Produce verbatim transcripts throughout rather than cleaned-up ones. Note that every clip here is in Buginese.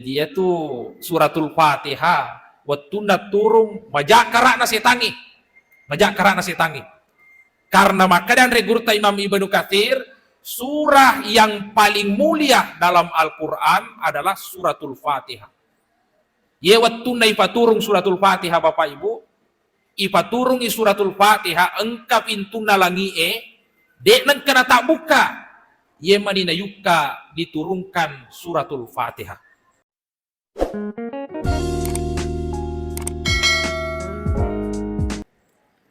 iyatu Suratul Fatihah wettunna turung, maja' kara'na setangnge. Maja' kara'na setangnge. Karena makkeda anre gurutta Imam Ibnu Katsir, surah yang paling mulia dalam Al-Quran adalah Suratul Fatihah. Ye wettunna ipaturung Suratul Fatihah, Bapak Ibu, ipaturungi Suratul Fatihah, engka pintunna langi'e, de' nengka natabbukka, ye mani nayukka diturungkan Suratul Fatihah.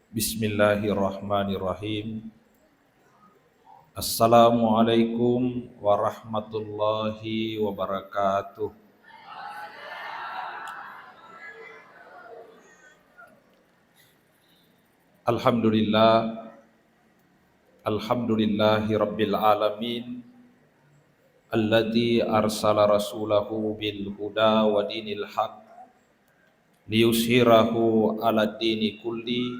Bismillahirrahmanirrahim. Assalamualaikum warahmatullahi wabarakatuh. Alhamdulillah. Alhamdulillahi rabbil alamin. Alladzi arsala rasulahu bil huda wa dinil haq liyuzhirahu ala dini kulli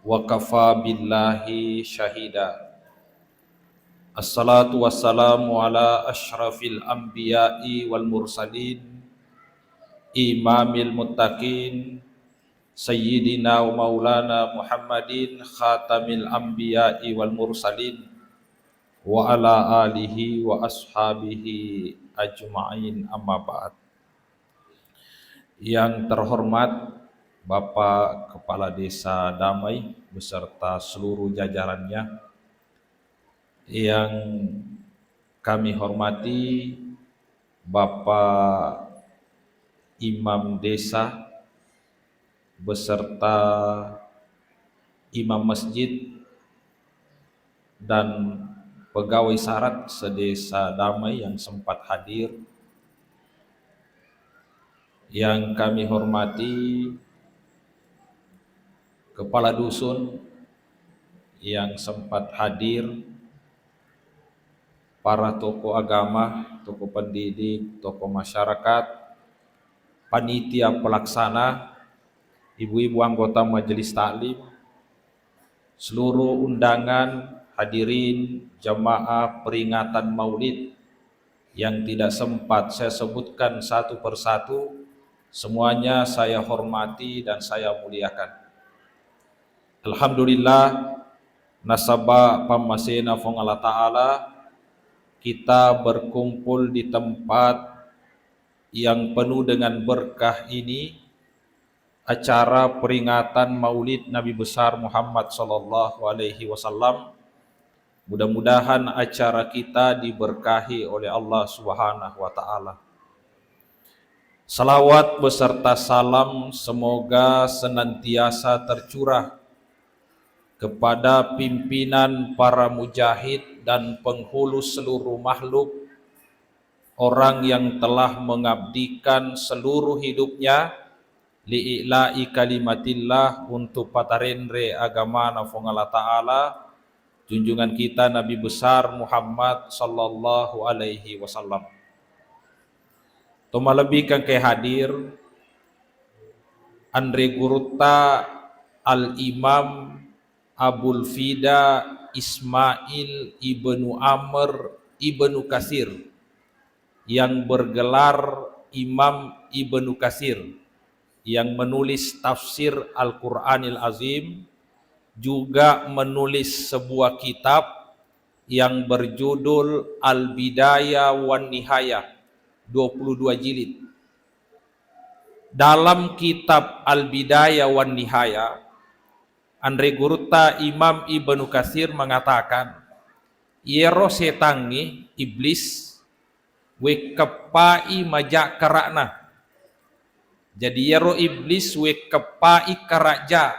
wa kafa billahi syahida. Assalatu wassalamu ala asyrafil anbiya'i wal mursalin, imamil muttaqin, sayyidina wa maulana Muhammadin khatamil anbiya'i wal mursalin, wa ala alihi wa ashabihi ajma'in, amma ba'd. Yang terhormat Bapak Kepala Desa Damai beserta seluruh jajarannya, yang kami hormati Bapak Imam Desa beserta Imam Masjid dan pegawai syarat se-Desa Damai yang sempat hadir, yang kami hormati Kepala Dusun yang sempat hadir, para tokoh agama, tokoh pendidik, tokoh masyarakat, panitia pelaksana, ibu-ibu anggota majelis taklim, seluruh undangan, hadirin jamaah peringatan Maulid yang tidak sempat saya sebutkan satu persatu, semuanya saya hormati dan saya muliakan. Alhamdulillah, nasaba pammasena Fuang Allah Ta'ala, kita berkumpul di tempat yang penuh dengan berkah ini, acara peringatan Maulid Nabi Besar Muhammad sallallahu alaihi wasallam. Mudah-mudahan acara kita diberkahi oleh Allah Subhanahu wa Ta'ala. Salawat beserta salam semoga senantiasa tercurah kepada pimpinan para mujahid dan penghulu seluruh makhluk, orang yang telah mengabdikan seluruh hidupnya li'ila'i kalimatillah, untuk patarenre agamana Fuang Allah Ta'ala, junjungan kita Nabi Besar Muhammad sallallahu alaihi wasallam. Tomalebbikeng ke hadir, anre gurutta Al-Imam Abul Fida Ismail ibnu Amr ibnu Katsir yang bergelar Imam Ibnu Katsir, yang menulis tafsir Al-Quranil Azim, juga menulis sebuah kitab yang berjudul Al-Bidayah wan Nihayah, dua puluh dua jilid. Dalam kitab Al-Bidayah wan Nihayah, anre gurutta Imam Ibnu Katsir mengatakan, iyaro setangnge, iblis, wekkeppai maja' kara'na. Jadi, iyaro iblis wekkeppai karaja.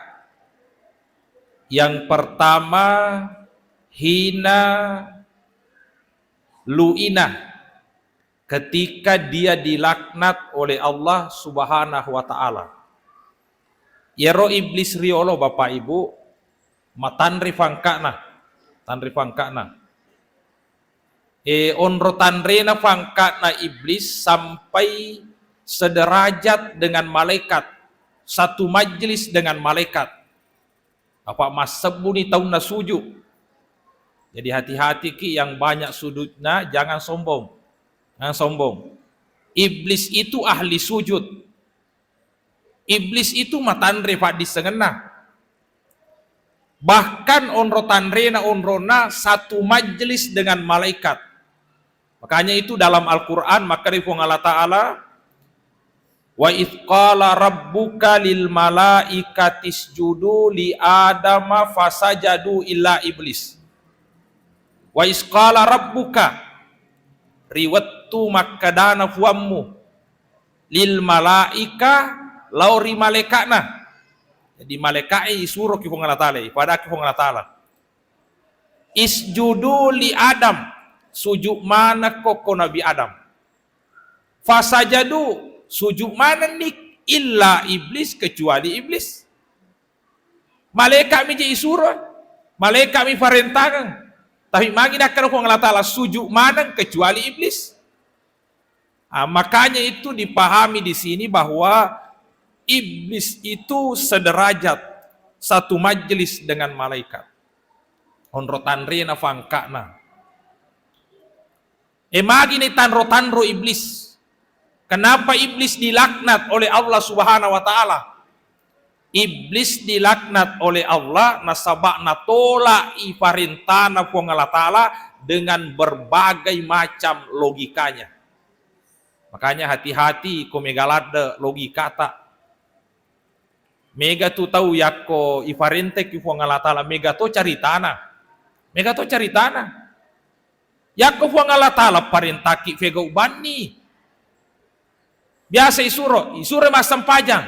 Yang pertama, hina, lu'ina, ketika dia dilaknat oleh Allah Subhanahu wa Ta'ala. Iyaro iblis riolo, Bapak Ibu, matanre fangka'na, tanre fangka'na. E, onro tanrena fangka'na iblis sampai sederajat dengan malaikat, satu majlis dengan malaikat. Apa' massebbuni taunna suju'. Jadi, hati-hatiki yang banyak sujudna, jangan sombong. Jangan sombong. Iblis itu ahli sujud. Iblis itu matanre faddissengenna. Bahkan onro tanrena onronna satu majlis dengan malaikat. Makanya itu dalam Al-Quran, makkeda Puang Allah Ta'ala, "Wa idh qala rabbuka lil malaikati isjudu li Adama fasajadu illa iblis." "Wa idh qala rabbuka," ri wettu makkedana Puammu, lil malaika, lao ri malaika'na. Jadi malaika'e isuroki Puang Allah Ta'ala, ipadaki Puang Allah Ta'ala. "Isjudu li Adam," suju manekko ko Nabi Adam. "Fasajadu," suju manenni, "illa iblis," kecuali iblis. Malaika mi je isuro, malaika mi farentangeng. Tapi magi nakkeda Puang Allah Ta'ala, suju maneng kecuali iblis. Ah, makanya itu dipahami di sini bahwa iblis itu sederajat, satu majlis dengan malaikat. Onro tanrena fangka'na. E, magi ni tanro-tanro iblis. Kenapa iblis dilaknat oleh Allah Subhanahu wa Ta'ala? Iblis dilaknat oleh Allah nasaba natolak i parentana Puang Allah Ta'ala dengan berbagai macam logikanya. Makanya hati-hati ko mega ladde logikata. Mega tu tau yakko iparenteki Puang Allah Ta'ala, mega to caritana. Mega to caritana. Yakko Puang Allah Ta'ala parentaki fegau banni. Biasa isuro, isuro massempajang.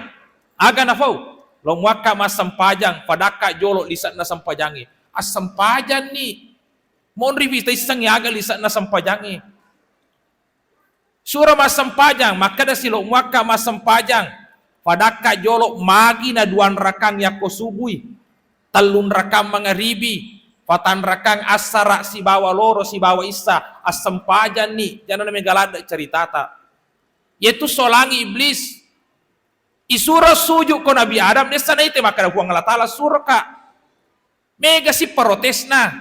Aga nafau? Lo muakka massempajang, padakka jolo lise'na sempajangnge. Assempajanni. Monri fita issengngi aga lise'na sempajangnge. Suro massempajang, makkeda silo muakka massempajang, padakka jolo magi na duanrakang yakko subui, tellunrakang mangaribi, patanrakang assara sibawa loro sibawa issa, assempajanni, janana mega ladde ceritata. Yetu solangi iblis, isuro suju ko Nabi Adam, dessa naite makkeda Puang Allah Ta'ala suroka. Mega si protesna,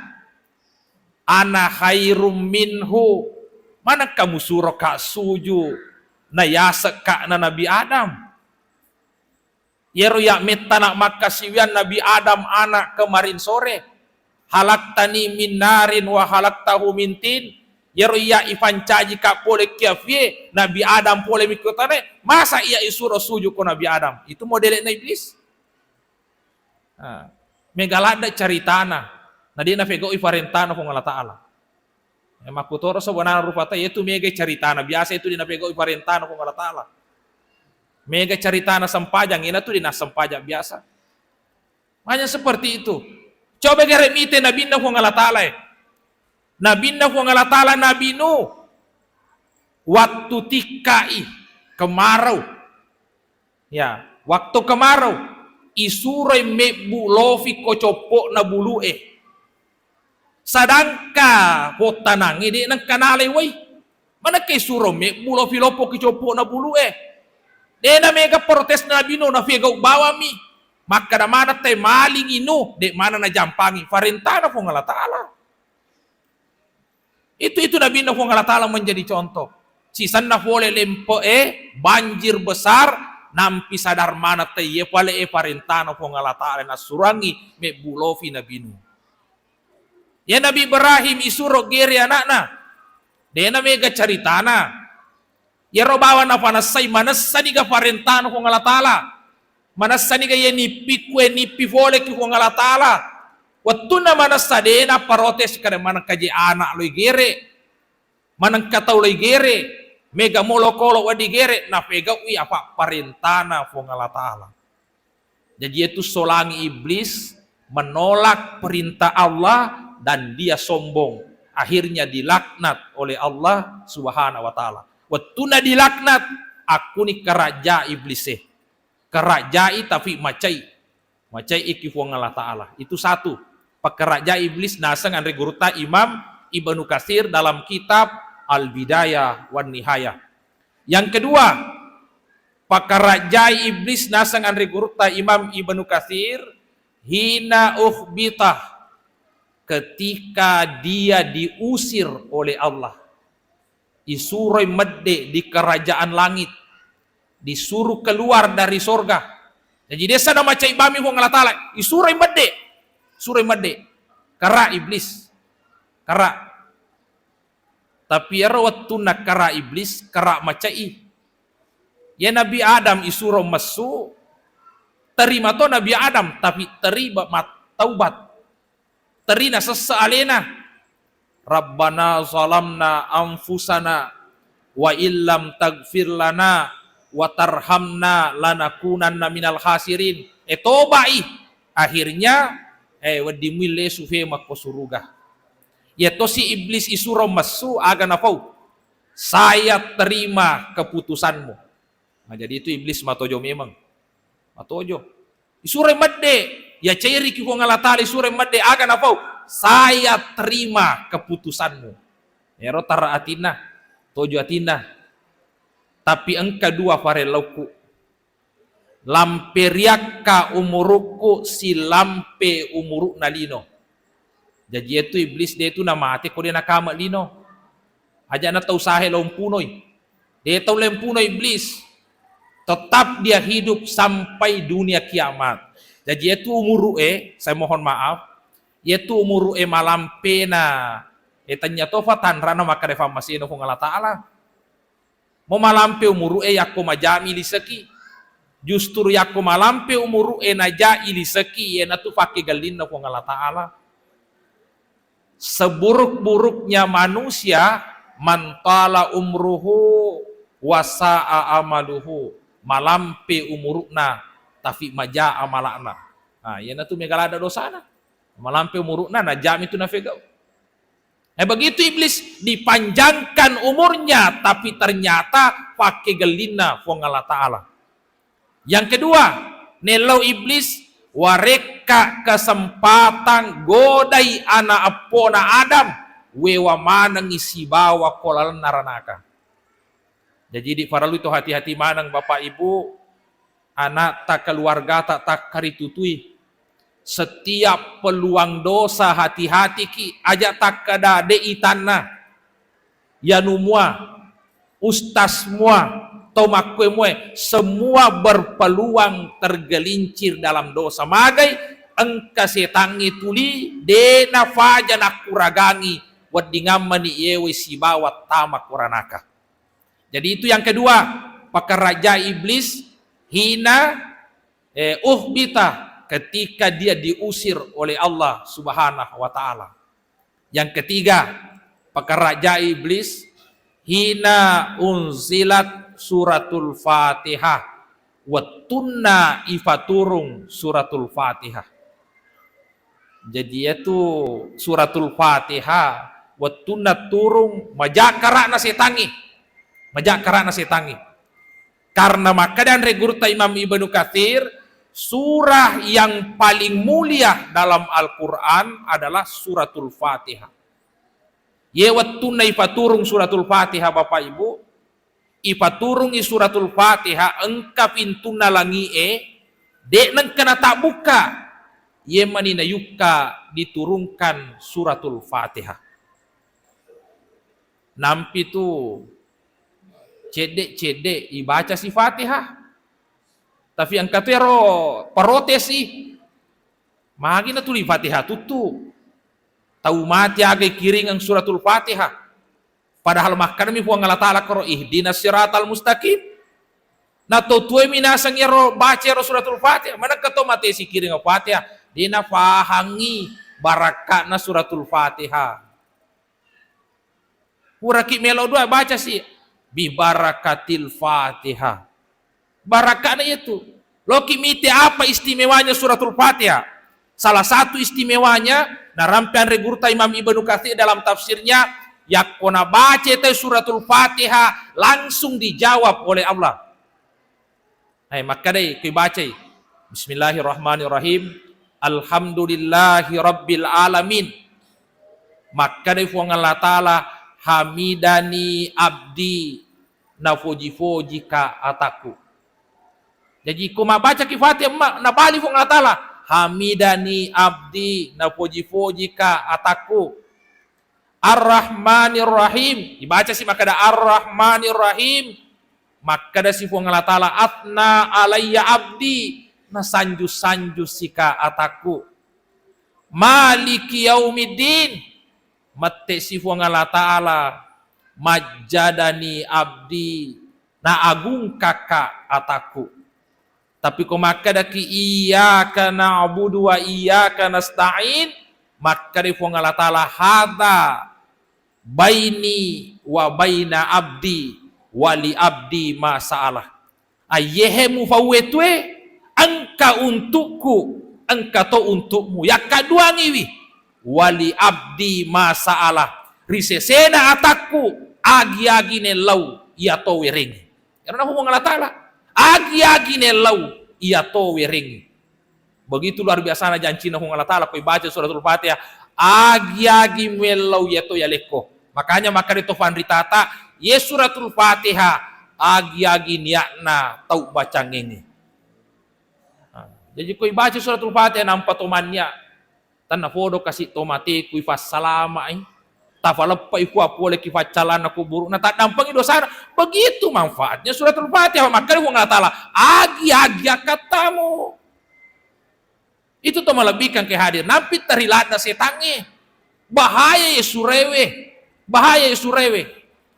"Ana khairum minhu, manengka musuroka suju na yasekka na Nabi Adam? Yero ya mettana makkasiwiang Nabi Adam ana kemarin sore, halaktani min narin wa halaktahu min tin." Yero iya ipancaji ka pole kiafie Nabi Adam pole mikkotane, masa iya isuro suju ko Nabi Adam? Itu modele'na iblis. Ah, mega ladde caritana, na de nafegau'i parentana Puang Allah Ta'ala. Eh, makkutoro sebenarna rupata, yetu mega caritana, biasa itu de nafegau'i parentana Puang Allah Ta'ala. Mega caritana sempajang, ina tu de nassempajang biasa. Hanya seperti itu. Coba gere mite nabinna Puang Allah Ta'ala, eh. Nabinna Puang Allah Ta'ala Nabi Nuh, waktu tikkai kemarau. Ya, waktu kemarau, isuroi mebbu lofi ko coppo'na bulu'e. Sadangka pottanangnge de nengka nalai wai. Manekka isuro mebbu lofi loppo ki coppo'na bulu'e. De na mega protes Nabi Nuh, nafegau bawami. Makkeda maneng te malingi Nuh, de mana najampangi parentana Puang Allah Ta'ala. Itu, itu nabinna Puang Allah Ta'ala menjadi contoh. Sisenna pole lempe'e, banjir besar, nampi sadar maneng te iye pale e parentana Puang Allah Ta'ala nassurangi mebbu lofi Nabi Nuh. Ya Nabi Ibrahim isuro gere anakna. Dena mega caritana. Iyaro bawang napanessai, manessaniga parentana Puang Allah Ta'ala? Manessaniga iye nippi kue nippi foleki Puang Allah Ta'ala? Wettunna manessa dena protes kada manengka je anak loi gere, manengka tau loi gere, mega molo kolo wedding gere, nafegau'i apa parentana Puang Allah Ta'ala. Jadi, itu solangi iblis menolak perintah Allah dan dia sombong. Akhirnya dilaknat oleh Allah Subhanahu wa Ta'ala. Wettunna dilaknat, akkuni karaja iblis e. Karaja i tapi macai. Macai iki Puang Allah Ta'ala. Itu satu. Pakaraja iblis naseng anre gurutta Imam Ibnu Katsir dalam kitab Al-Bidayah wan Nihayah. Yang kedua, pakarajai iblis naseng anre gurutta Imam Ibnu Katsir, hina ukhbitah, ketika dia diusir oleh Allah. Isuroi medde di kerajaan langit, disuruh keluar dari sorga. Jaji, dessa namacai bami Puang Allah Ta'ala, isuroi medde, suroi medde. Kara iblis, kara. Tapi ero wettunna kara iblis, kara macai. Ya Nabi Adam isuro messu, terima to Nabi Adam, tapi terima mat-, taubat. Terina sessa alena. Rabbana zalamna anfusana wa illam tagfir lana wa tarhamna lanakunanna minal khasirin. Eh, tobai. Akhirnya, eh, wedding muille sufema ko suruga. Ya tosi iblis isuro messu, aga nafau? Saya terima keputusanmu. Nah, jadi itu iblis matojo memang. Matojo. Isuroi medde, ya cairiki Puang Allah Ta'ala, isuroi medde, aga nafau? Saya terima keputusanmu. Ero tara atinna, tojo atinna. Tapi engka dua farellauku. Lampe riakka umurukku, silampe umuru'na lino. Jaji, iyatu iblis de tu namate ko de nakama lino. Ajana tau sahe lao mpunoi. De tau lao mpuno iblis. Tetap dia hidup sampai dunia kiamat. Jaji, iyatu umuru'e, saya mohon maaf, iyatu umuru'e malampena, eh, tanya tofa tanrana makkeda fammaseno Puang Allah Ta'ala. Mo malampe umuru'e yakko majami liseki. Justru yakko malampe umuru'e naja iliseki, iyanatu fakkegellinna Puang Allah Ta'ala. Seburuk-buruknya manusia, man tala umruhu wa sa'a amaluhu. Malampe umuru'na, tapi maja amala'na. Nah, iyanatu mega ladda dosana. Malampe umuru'na, najami tu nafegau. Eh, begitu iblis dipanjangkan umurnya, tapi ternyata fakkegellinna Puang Allah Ta'ala. Yang kedua, nellau iblis warekka kesempatan godai ana eppona Adam, wewa manengi sibawa ko lalenna ranaka. Jaji, idi parellu to hati-hati maneng, Bapak Ibu, anakta, keluargata takkaritutui. Setiap peluang dosa, hati-hatiki, aja takkeda de itanna. Yanu mua, ustas mua, tau makkue mua, semua berpeluang tergelincir dalam dosa. Magai engka setangnge tuli, de nafaja nakkuragangi, weddingammani yewe sibawa tama koranaka. Jadi itu yang kedua, pekerjaan iblis hina, eh, uhbita, ketika dia diusir oleh Allah Subhanahu wa Ta'ala. Yang ketiga, pekerjaan iblis hina unzilat suratul Fatihah, wettunna ifaturung suratul Fatihah. Jadi, iyatu suratul Fatihah wettunna turung, maja kara'na setangnge. Maja kara'na setangnge. Karena makkeda anre gurutta Imam Ibnu Katsir, surah yang paling mulia dalam Al-Quran adalah suratul Fatihah. Ye wettunna ifaturung suratul Fatihah, Bapak Ibu, ifaturungi suratul Fatihah, engka pintunna langi'e, de nengka natabbukka, yemmani nayukka diturungkan suratul Fatihah. Nampi tu cedde-cedde ibaca si Fatihah. Tapi engka tu ero parotesi, magi natuli Fatihah tuttu. Tau mati aga ikiringeng suratul Fatihah. Padahal makkedami Puang Allah Ta'ala koro, "Ihdinas siratal mustaqim." Natotuemi naseng iyaro baca iyaro suratul Fatihah. Manekka to mate sikiring Fatihah, de nafahangngi barakka'na suratul Fatihah. Puraki melo doa, baca si, "Bibarakatil Fatihah." Barakka'na iyatu. Loki mite apa istimewanya suratul Fatihah? Salah satu istimewanya, narampe anre gurutta Imam Ibnu Katsir dalam tafsirnya, yakko nabaca tau suratul Fatihah, langsung dijawab oleh Allah. Hai, makkedai, kui bacai, "Bismillahirrahmanirrahim. Alhamdulillahi rabbil alamin." Makkedai Puang Allah Ta'ala, "Hamidani abdi, nafoji-fojika atakku." Jaji, ko mabbacaki Fatihah, ma-, nabali Puang Allah Ta'ala, "Hamidani abdi, nafoji-fojika atakku." Ar-Rahmanir Rahim. Dibaca si makkeda Ar-Rahmanir Rahim. Makkeda si Puang Allah Ta'ala, "Atsna alayya abdi." Nasanju-sanju sika atakku. "Maliki yaumiddin." Mette si Puang Allah Ta'ala, "Majjadani abdi." Naagungkaka atakku. Tapi ko makkedaki, "Iyyaka na'budu wa iyyaka nasta'in," makkeda Puang Allah Ta'ala, "Hadza baini wa baina abdi wa li abdi ma sa'alah." Ayyehe mufawwe tue, engka untukku, engka to untukmu. Yakkaduangiwi, "Wa li abdi ma sa'alah." Ri sesena atakku, agi-agi nellau, iya to werengi. Karena Puang Allah Ta'ala, agi-agi nellau, iya to werengi. Begitu luar biasana jancina Puang Allah Ta'ala, ko ibaca suratul Fatihah, agi-agi muellau iya to yalekko. Makanya makkeda to fanritata, ye suratul Fatihah, agi-agi niatna tau bacangenge. Nah, jadi ko ibaca suratul Fatihah nampa to mannia, tenna podo kasi to mate ku ifassalama'i, tafaleppai kua pole ki faccalanna kuburu'na, taddampengi dosana. Begitu manfaatnya suratul Fatihah. Makkeda Puang Allah Ta'ala, agi-agi akkattamu. Itu to malebbikan ke hadir. Nampi tariladda setangnge. Bahaya ye surewe. Bahaya ye surewe.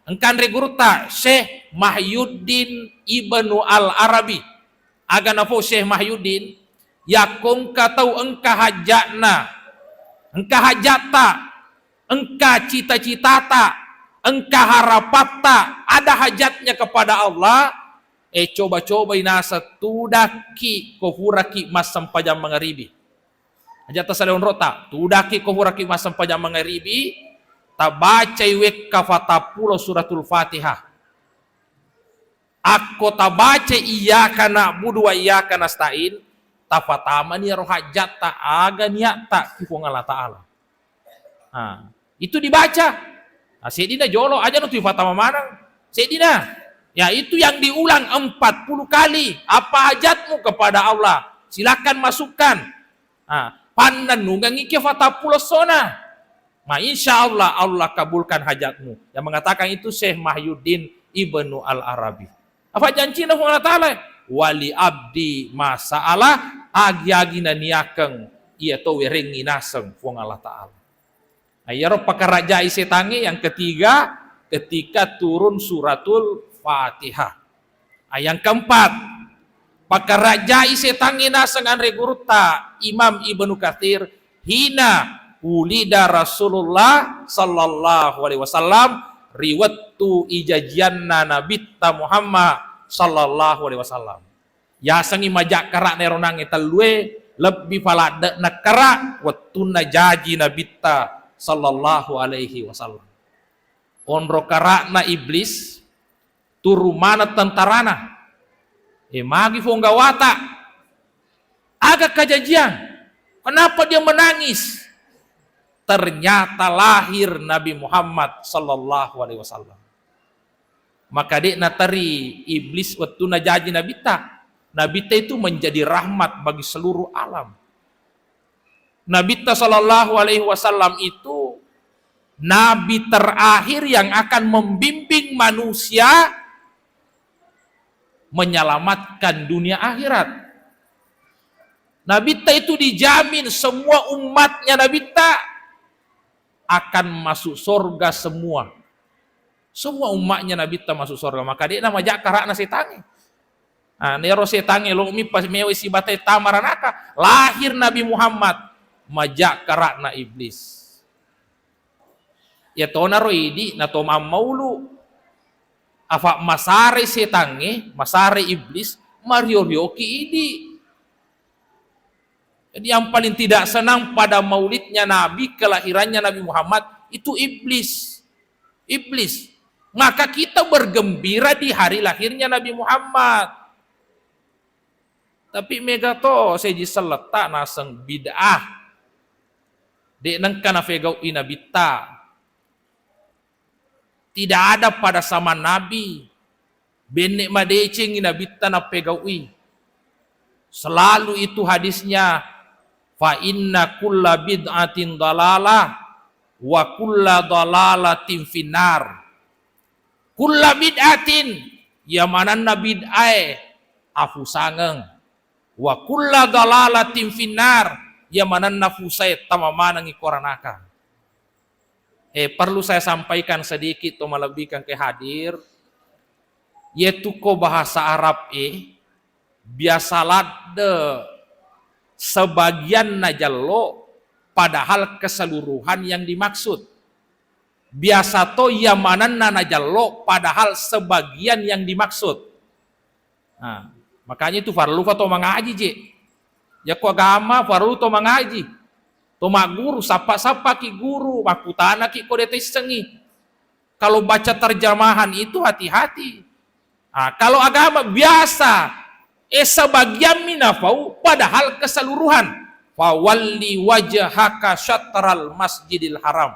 Engkanre gurutta Syekh Mahyuddin Ibnu Al Arabi. Aga nafo Syekh Mahyuddin, yakko engka tau engka hajatna, engka hajatta, engka cita-citata, engka harapatta, ada hajatnya kepada Allah, eh, coba-cobai naseng tudakki ko furaki massempajang mangaribi. Hajatta sale onrota, tudakki ko furaki massempajang mangaribi, tabacai wekka fatappulo suratul Fatihah. Akko tabaca iyyaka na'budu wa iyyaka nasta'in, tafatamani ero hajjatta, aga niatta ki Puang Allah Ta'ala. Nah, itu dibaca. Nah, seddina jolo, aja natu ifatama maneng. Seddina. Ya, itu yang diulang empat puluh kali. Apa hajatmu kepada Allah? Silakan masukkan. Ah, pannennungengngi ke fatappulo essona. Ma insya Allah, Allah kabulkan hajatmu. Yang mengatakan itu Syekh Mahyuddin Ibnu Al Arabi. Apa jancina Puang Allah Ta'ala? "Wali abdi masa'alah," agi-agi naniakeng iya to werengngi naseng Puang Allah Ta'ala. Nah, iyaro pakarajai setangnge yang ketiga, ketika turun suratul Fatihah. Ah, yang keempat, pakarajai setangnge naseng anre gurutta Imam Ibnu Katsir, hina wulida Rasulullah sallallahu alaihi wasallam, ri wettu ijajianna Nabitta Muhammad sallallahu alaihi wasallam. Yasengngi majakkara'na ero nangnge tellue, lebbi paladde'na kara wettunna jaji Nabitta sallallahu alaihi wasallam. Onro kara'na Iblis, turung maneng tentarana. Eh, magi fonggawata? Aga kajajiang? Kenapa dia menangis? Ternyata lahir Nabi Muhammad sallallahu alaihi wasallam. Maka de' nateri Iblis wettunna jaji Nabitta. Nabitta itu menjadi rahmat bagi seluruh alam. Nabitta sallallahu alaihi wasallam itu nabi terakhir yang akan membimbing manusia menyelamatkan dunia akhirat. Nabitta itu dijamin semua umatnya Nabitta akan masuk surga semua. Semua umatnya Nabitta masuk surga. Maka de' namajakkara'na setangnge. Nah, nero setangnge lomi pas mewe sibatai tamaranaka. Lahir Nabi Muhammad, majakkara'na Iblis. Iya tonaro idi nato mammaulu. Afa masare setangnge, masare Iblis, mario-rioki idi. Jadi yang paling tidak senang pada maulidnya Nabi, kelahirannya Nabi Muhammad, itu Iblis. Iblis. Maka kita bergembira di hari lahirnya Nabi Muhammad. Tapi mega to seji selletta naseng bid'ah. De' nengka nafegau'i Nabitta. Tidak ada pada zaman Nabi. Benne' madecengi Nabitta napegau'i. Selalu itu hadisnya, "Fa inna kulla bid'atin dalalah, Wa kulla dalalatin finnar. Kulla bid'atin, iya manenna bid'ae afusangeng. Wa kulla dalalatin finnar, iya manenna fusae tama manengngi koranaka. Eh, perlu saya sampaikan sedikit, to malebbikan ke hadir. Yetu ko bahasa Arab e, biasa ladde sebagian najallo, padahal keseluruhan yang dimaksud. Biasa to iya manenna najallo, padahal sebagian yang dimaksud. Nah, makanya itu farlu fa to mangaji je. Yakko agama farlu to mangaji. To magguru, sappa-sappaki guru, makkutanaki ko de taissengi. Kalau baca terjemahan itu hati-hati. Ah, kalau agama biasa, eh, sebagian minafau, padahal keseluruhan. Fawalli wajhaka syatral masjidil haram.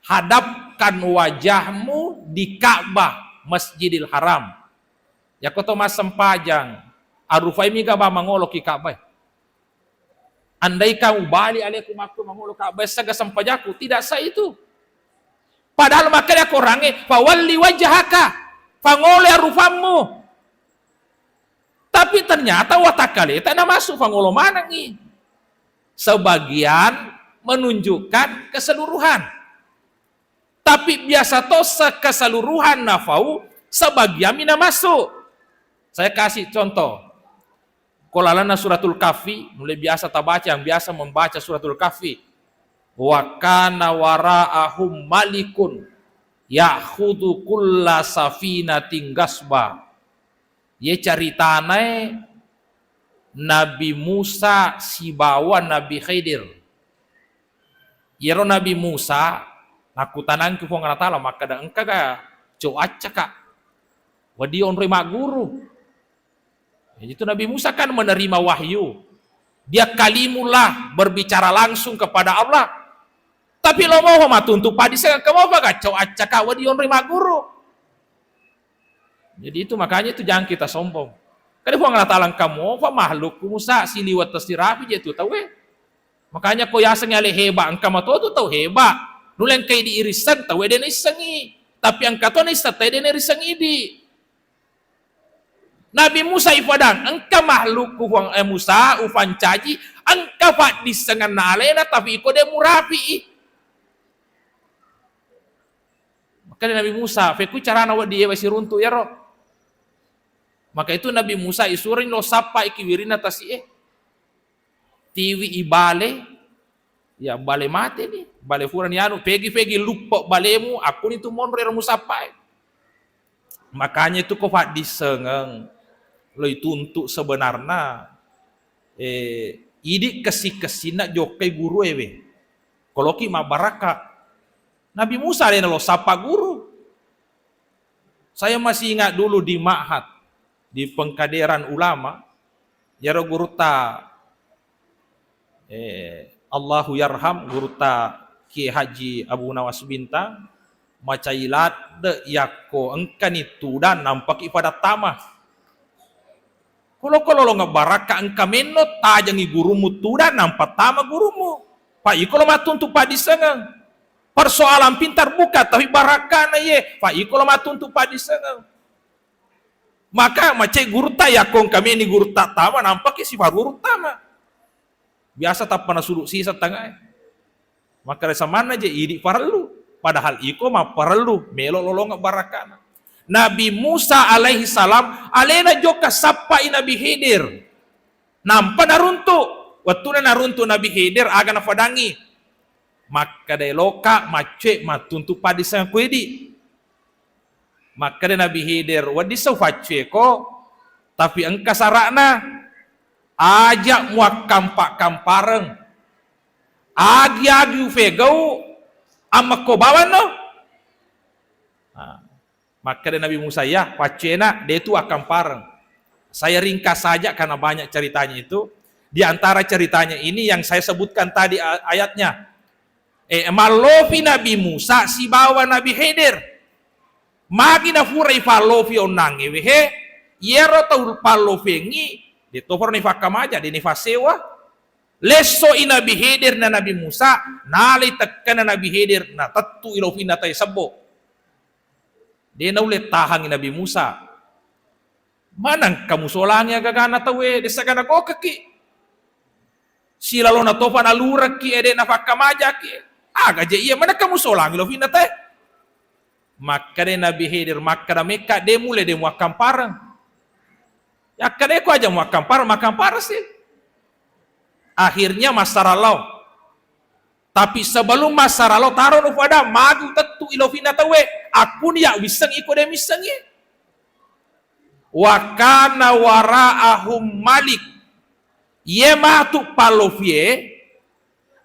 Hadapkan wajahmu di Ka'bah, Masjidil Haram. Yakko to massempajang, arufaimi ga ba mangolo ki Ka'bah. Andaikan ubali aleku makku mangolo Ka'bah, saga sempajakku, tidak sah itu. Padahal makanya Qurannya, "Fawalli wajhaka," fangolo arufammu. Tapi ternyata watakkaleta namassu fangolo manengngi. Sebagian menunjukkan keseluruhan. Tapi biasa to se-, keseluruhan nafau, sebagian mina masuk. Saya kasih contoh. Ko lalenna Suratul Kahfi, mulai biasa tabaca, yang biasa membaca Suratul Kahfi. Wa kana wara'ahum malikun ya'khudhu kulla safinatin gasba. Ye caritanae Nabi Musa sibawa Nabi Khidir. Yero Nabi Musa, nakkutanangki Puang Allah Ta'ala, makkeda, "Engkaga coaccaka wedding onroi magguru?" Jadi itu Nabi Musa kan menerima wahyu. Dia kalimullah, berbicara langsung kepada Allah. Tapi lo mau matuntu padiseng, engka mopa ga coaccaka wedding onroi magguru? Jadi itu makanya itu jangan kita sombong. Kan Puang Allah Ta'ala engka mopa makhluk Musa siliwat tasirapi je tu tauwe. Makanya ko yaseng ale heba, engka matotu tau heba. Nuleng kai diirisseng tauwe de naissengi. Tapi engka to naisseng tauwe de nairisseng idi. Nabi Musa ifadang, engka makhlukku Puang, eh, Musa, ufancaji, engka faddissengenna alena, tapi iko de murapi'i. Makanya Nabi Musa, fekku carana wedding ewa siruntu yaro. Maka itu Nabi Musa isuroi lo sappa iki wirinna tasi'e. Tiwi i bale, ya, bale mate ni, bale furani anu, pegi-pegi luppo balemu, akkuni tu monro ero musappae. Makanya itu ko faddissengeng, lo ituntu sebenarna, eh, idi kessi-kessinna jokkai guru ewe. Koloki mabbarakka. Nabi Musa alena lo sappa guru. Saya masih ingat dulu di Ma'had, di pengkaderan ulama, yaro gurutta, eh, Allahu yarham, gurutta Kiai Haji Abu Nawas Bintang, macai ladde yakko engkani tudang nampaki pada tama. Kolo-kolo lo ngebbarakka engka menno, tajengi gurummu tudang, nampa tama gurummu. Pa iko lo mattuntu paddissengeng. Persoalan pintar bukan, tapi barakkana ye. Pa iko lo mattuntu paddissengeng. Maka macai gurutta yakko engka meni gurutta tama, nampaki sifaruru tama. Biasa tappa nasulu sisa tangae. Makkeda samanna je idi parellu, padahal iko mapparellu melo lolongeng barakkana. Nabi Musa alaihi salam alena jokka sappai Nabi Khidir. Nampa naruntu, wettuna naruntu Nabi Khidir aga nafadangi. Makkeda eloka maccue mattuntu paddissengeng ko idi. Makkeda Nabi Khidir, "Wedding sau faccueko, tapi engka sara'na, aja muakkampa-kampareng. Agi-agi ufegau, ammekko bawanno." Nah, makkeda Nabi Musa, "Iya, faccuena, de tu akkampareng." Saya ringkas saja karena banyak ceritanya itu. Di antara ceritanya ini yang saya sebutkan tadi a-, ayatnya. Eh, mallofi Nabi Musa sibawa Nabi Khidir. Magi nafura ifallofi onnangnge wehe, iyaro tau pallofengngi, de tofaro nifakkamaja, de nifassewa. Lessoi Nabi Khidir na Nabi Musa, nalai tekkana Nabi Khidir, natettu'i lofinna tae sebbo. De naulle tahangi Nabi Musa. Manengka musolangi agagana tauwe, de sagana gokekki. Silalona topa nalurekki, ede nafakkamajaki. Aga je iya, manengka musolangi lofinna tae. Makkeda Nabi Khidir, makkeda mekka, de mulle de muakkampareng. Yakkeda ko aja muakkampareng, makkampareng si. Akhirnya massaralao. Tapi sebelum massaralao, taro nu pada magi utettu'i lofinna tauwe. Akkuni ya wisseng iko de missengi. Wa kana wara'ahum malik. Ye matu pallofie,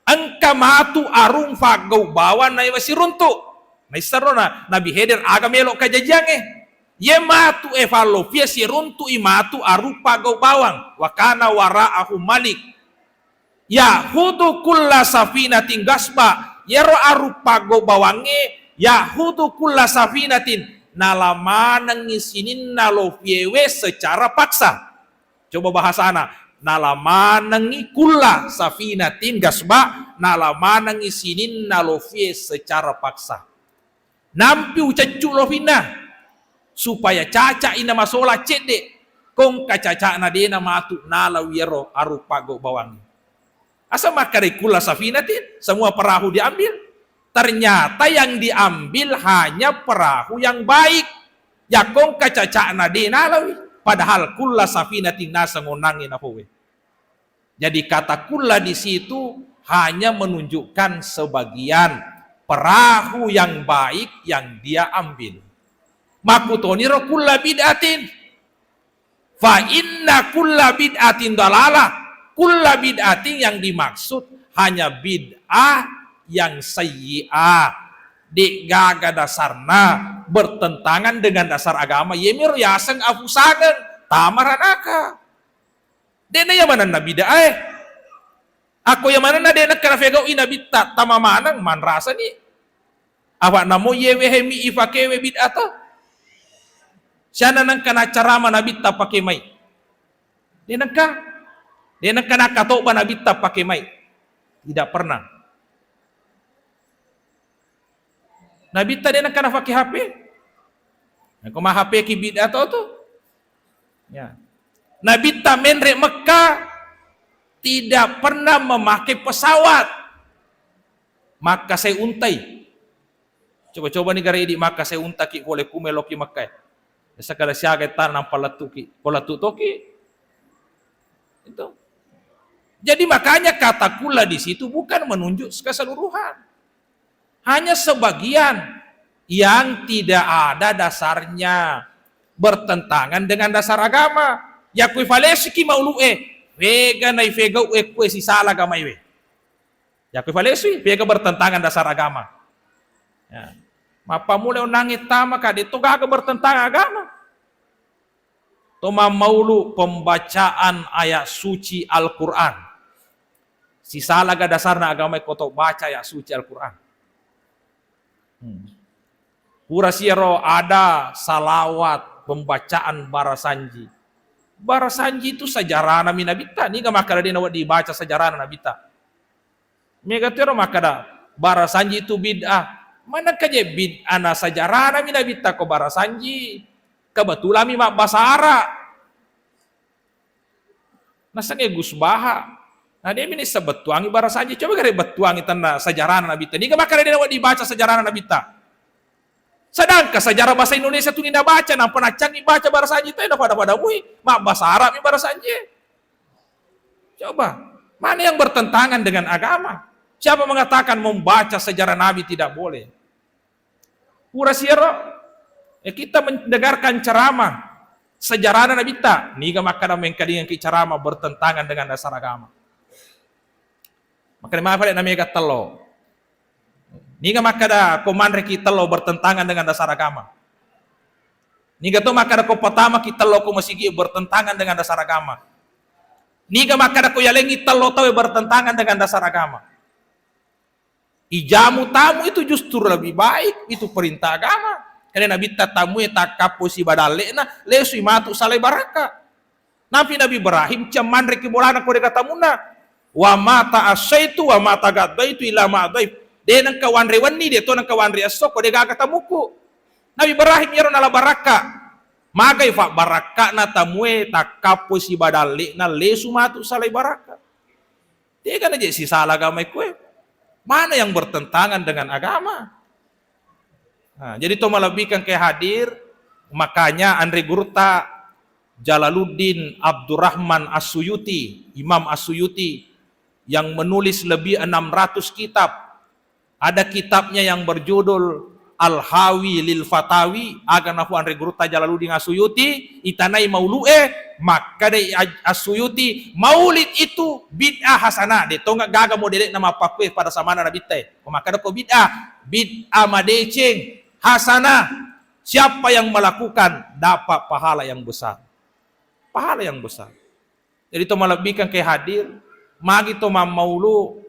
engka matu arung faggau bawang naewa siruntu. Naissero na Nabi Khidir aga melo kajajiangnge. Ye matu e fallofie siruntu'i matu arung faggau bawang. Wa kana wara'ahum malik. Ya'khudzu kulla safinatin ghasba, yero arung faggau bawangnge, ya'khudzu kulla safinatin, nala manengngi sininna lofiewe secara paksa. Coba bahasana, nala manengngi kulla safinatin ghasba, nala manengngi sininna lofie secara paksa. Nampi uceccu lofinna supaya caca'i namasola cedde. Kongka caca'na dena matu nala wiyaro arung faggau bawangnge. Asa makkeda kulla safinatin, semua perahu diambil. Ternyata yang diambil hanya perahu yang baik. Yakongka caca'na de nalawi. Padahal kulla safinatin naseng onnangnge napowe. Jadi kata kulla di situ hanya menunjukkan sebagian perahu yang baik yang dia ambil. Makkutoniro kulla bid'atin. Fa inna kulla bid'atin dalalah. Kulla bid'atin yang dimaksud hanya bid'ah yang sayyi'ah. De'gaga dasarna, bertentangan dengan dasar agama. Yemiro yaseng afusageng, tamaranaka. De'na iya manenna bid'ah e. Akko iya manenna de' nakkana fegau'i nabitta, tama maneng, manrasani. Apa namo iyewe hemi ifakewe bid'ah to? Siana nengka nacarama nabitta pake mai? De' nengka. De' nengka nakkatobba nabitta pake mai? Tidak pernah. Nabitta de' nengka nafake H P. Engka ma H P ki bid'ah to tu. Ya. Nabitta menre Mekah tidak pernah memakai pesawat. Makkasai untai. Coba-coba ni gare idi makkasai unta ki pole ku meloki Mekah. Biasa kada siaga tanah nampa lettu ki. Ko lettu toki. Itu. Jadi makanya kata kulla di situ bukan menunjuk keseluruhan. Hanya sebagian yang tidak ada dasarnya, bertentangan dengan dasar agama. Yakui falesuki maulu'e, fega naifegau'e kue sisala agamaiwe. Yakui falesui, fega bertentangan dasar agama. Ya. Mappamula onnangnge tama kade to gaga bertentangan agama. To mammaulu pembacaan ayat suci Al-Quran. Sisalaga dasarna agama ko to baca ayat suci Al-Quran. Hmm. Pura siaro ada salawat pembacaan barasanji. Barasanji itu sejarah Nabi Nabitta, niga makkada dena wedding baca sejarah Nabitta. Mega tu ero makkada, barasanji itu bid'ah. Manengka je bid'ah na sejarah Nabi Nabitta ko barasanji. Kebetulan mi mabbasa Arab. Nasengnge Gus Baha. Nah, dia mini sebettuangi barasanji. Coba gare bettuangi tenna sejarah Nabitta. Niga makkada dena wedding baca sejarah Nabitta. Sedangkan sejarah bahasa Indonesia tu nina baca, nampa naccangi baca barasanji, tapi pada-pada mui. Mabbasa Arab mi barasanji. Coba, mana yang bertentangan dengan agama? Siapa mengatakan membaca sejarah Nabi tidak boleh? Pura siaro, eh, kita mendengarkan ceramah sejarah Nabitta, niga makkada mengkalinganki ceramah bertentangan dengan dasar agama. Makkada mafa na mega tello. Niga makkada ko manreki tello bertentangan dengan dasar agama. Niga to makkada ko patamaki tello ko masigi bertentangan dengan dasar agama. Niga makkada ko yalengi tello tawe bertentangan dengan dasar agama. Ijamu tamu itu justru lebih baik, itu perintah agama. Karena Nabitta tamue takkappo sibadalle'na, lesui matu salai baraka. Nabi Nabi Ibrahim cemmanreki bolana ko deka tamunna. Wa ma ta'asyaitu wa ma taghaddaitu illa ma adhaif. De nengka wanre wenni, de to nengka wanre esso ko de gaga tamuku. Nabi Ibrahim iyaro nala barakka. Magai fa barakka'na tamue takkappoi sibadalle'na lesu matu salai barakka. Tega na je sisala agama ikue. Mana yang bertentangan dengan agama? Nah, jadi to malebbikan ke hadir, makanya anre gurutta Jalaluddin Abdurrahman As-Suyuti, Imam As-Suyuti yang menulis lebih enam ratus kitab. Ada kitabnya yang berjudul Al-Hawi lil Fatawi, aga nafu anre gurutta Jalaluddin As-Suyuti, itanai maulu'e, makkadai Aj-, As-Suyuti, maulid itu bid'ah hasanah, de tonga gaga modele'na mappakkue pada samana nabitta e. Ko makkada ko bid'ah, bid'ah madeceng, hasanah. Siapa yang melakukan dapat pahala yang besar. Pahala yang besar. Jadi to malebbikan ke hadir, magi to mammaulu,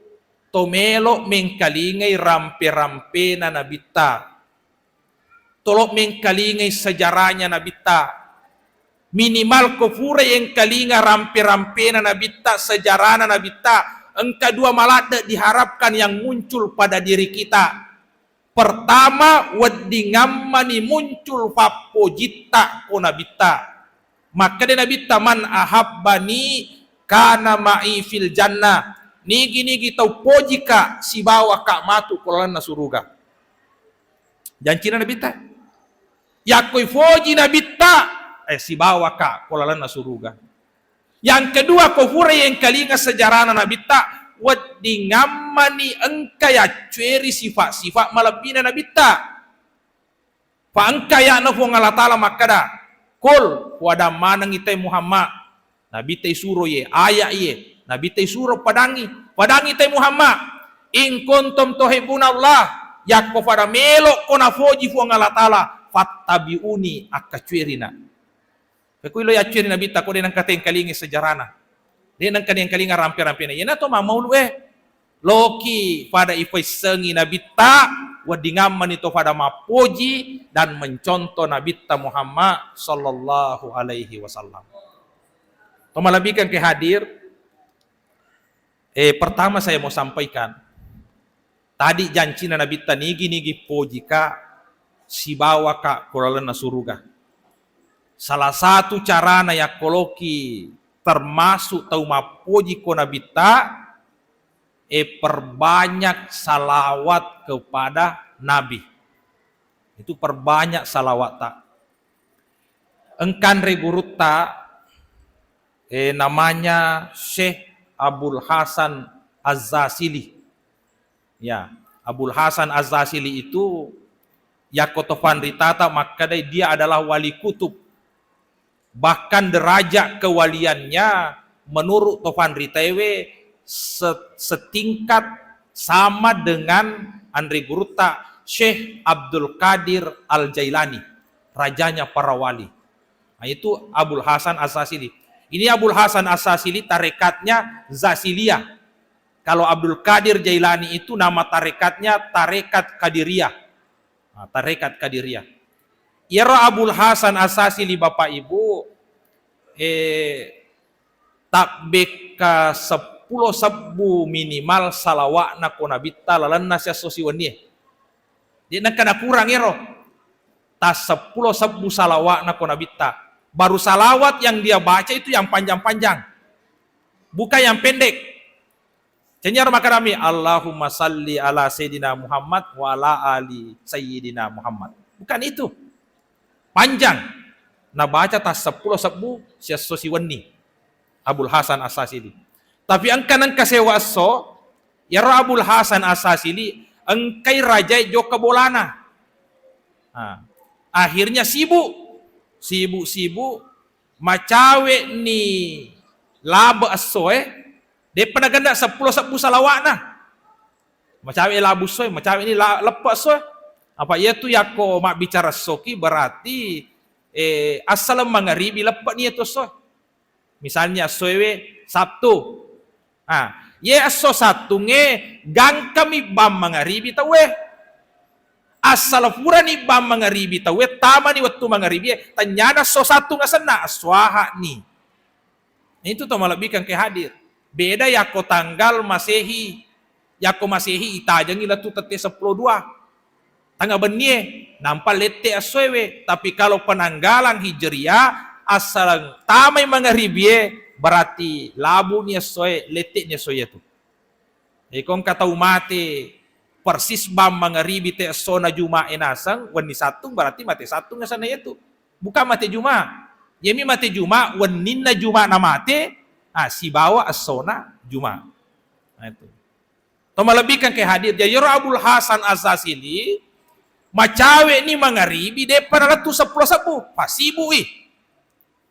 to melo mengkalingai rampe-rampena nabitta. Tolo mengkalingai sejarahnya nabitta. Minimal ko furai engkalinga rampe-rampena nabitta, sejarahna nabitta, engka dua maladde diharapkan yang muncul pada diri kita. Pertama, weddingammani muncul fappojitta ko nabitta. Makkeda nabitta, "Man ahabbani kana ma'i fil jannah." Nigi-nigi tau pojika sibawaka matu ko lalenna suruga. Jancina nabitta. Yakko ifoji nabitta, eh, sibawaka ko lalenna suruga. Yang kedua, ko furai engkalinga sejarahna nabitta, weddingammani engka yaccueri sifat-sifat malebbina nabitta. Fa engka aya'na Puang Allah Ta'ala makkada, "Qul, puadang maneng itai Muhammad." Nabitta isuro ye, aya ye, nabitta isuro padangi, padangi itai Muhammad, "In kuntum tuhibbuna Allah," yakko fada melo ko nafoji Puang Allah Ta'ala, "fattabi'uni," akkaccuerina. Pekui lo yaccui ri nabitta ko de nengka tengkalingi sejarana. De nengka tengkalinga rampe-rampena. Iyana to mammaulu e. Loki pada ifaissengi nabitta, weddingammani to pada mappoji dan mencontoh nabitta Muhammad sallallahu alaihi wasallam. To malebbikan ke hadir, Eh, pertama saya mau sampaikan, tadi jancina Nabitta nigi-nigi pojika sibawaka ko lalenna suruga. Salah satu carana yakko loki termasuk tau mappoji ko Nabitta, eh, perbanyak salawat kepada Nabi. Itu perbanyak salawatta. Engkanre gurutta, eh, namanya Syekh Abul Hasan Az-Zasili. Ya, Abul Hasan Az-Zasili itu yakko to fanritata makkedai dia adalah wali kutub. Bahkan derajat kewaliannya menurut to fanritaewe se-, setingkat sama dengan anre gurutta Syekh Abdul Qadir Al-Jailani, rajanya para wali. Nah, itu Abul Hasan As-Sasili. Ini Abul Hasan As-Sasili tarekatnya Zasiliyah. Kalau Abdul Qadir Jailani itu nama tarekatnya tarekat Qadiriyah. Nah, tarekat Qadiriyah. Iyaro Abul Hasan As-Sasili, Bapak Ibu, eh, tabbekka seppulo sebbu minimal salawa'na ko Nabitta lalenna siesso siwennie. Jadi, nengka nakurang ero. Tas seppulo sebbu salawa'na ko Nabitta. Baru salawat yang dia baca itu yang panjang-panjang. Bukan yang pendek. Cenjar makarami, "Allahumma salli ala Sayyidina Muhammad wa ala ali Sayyidina Muhammad." Bukan itu. Panjang. Nabaca tas seppulo sebbu siesso siwenni. Abul Hasan As-Sasili. Tapi engka nengka sewa esso, iyaro Abul Hasan As-Sasili engkai rajae jokka bolana. Nah, akhirnya sibuk. Sibuk-sibuk, macawe'ni labe essoe, de'pa nagenne seppulo sebbu salawa'na. Macawe labu essoe, macawe'ni la-, leppe essoe. Apa iyatu yakko mabbicara essoki berarti, eh, assaleng mangaribi leppe'ni iyatu essoe. Misalnya essoewe Sabtu. Ah, ye esso Sattungnge gangkami bang mangaribi tauwe. Assala furani bang mangaribi tauwe, tamani wettu mangaribie, tennyana esso Sattung asenna, esso Aha'ni. Itu to malebbikan ke hadir. Beda yakko tanggal Masehi, yakko Masehi itajengi lettu tette seppulo dua. Tengnga bennie, nampa lette essoewe. Tapi kalau penanggalan Hijriah, assaleng tamai mangaribie, berarti labuni essoe, lette'ni essoe tu. Iko engka tau mate persis bang mangaribi te essona Juma'e naseng, wenni Sattung, berarti mate Sattung asenna yetu. Bukan mate Juma. Yemi mate Juma, wenninna Juma na mate, ah, sibawa essona Juma. Nah, itu. To malebbikan ke hadir. Jadi, ero Abul Hasan As-Sasili, macawe ni mangaribi, depa nalettu seppulo sebbu, pasibu'i.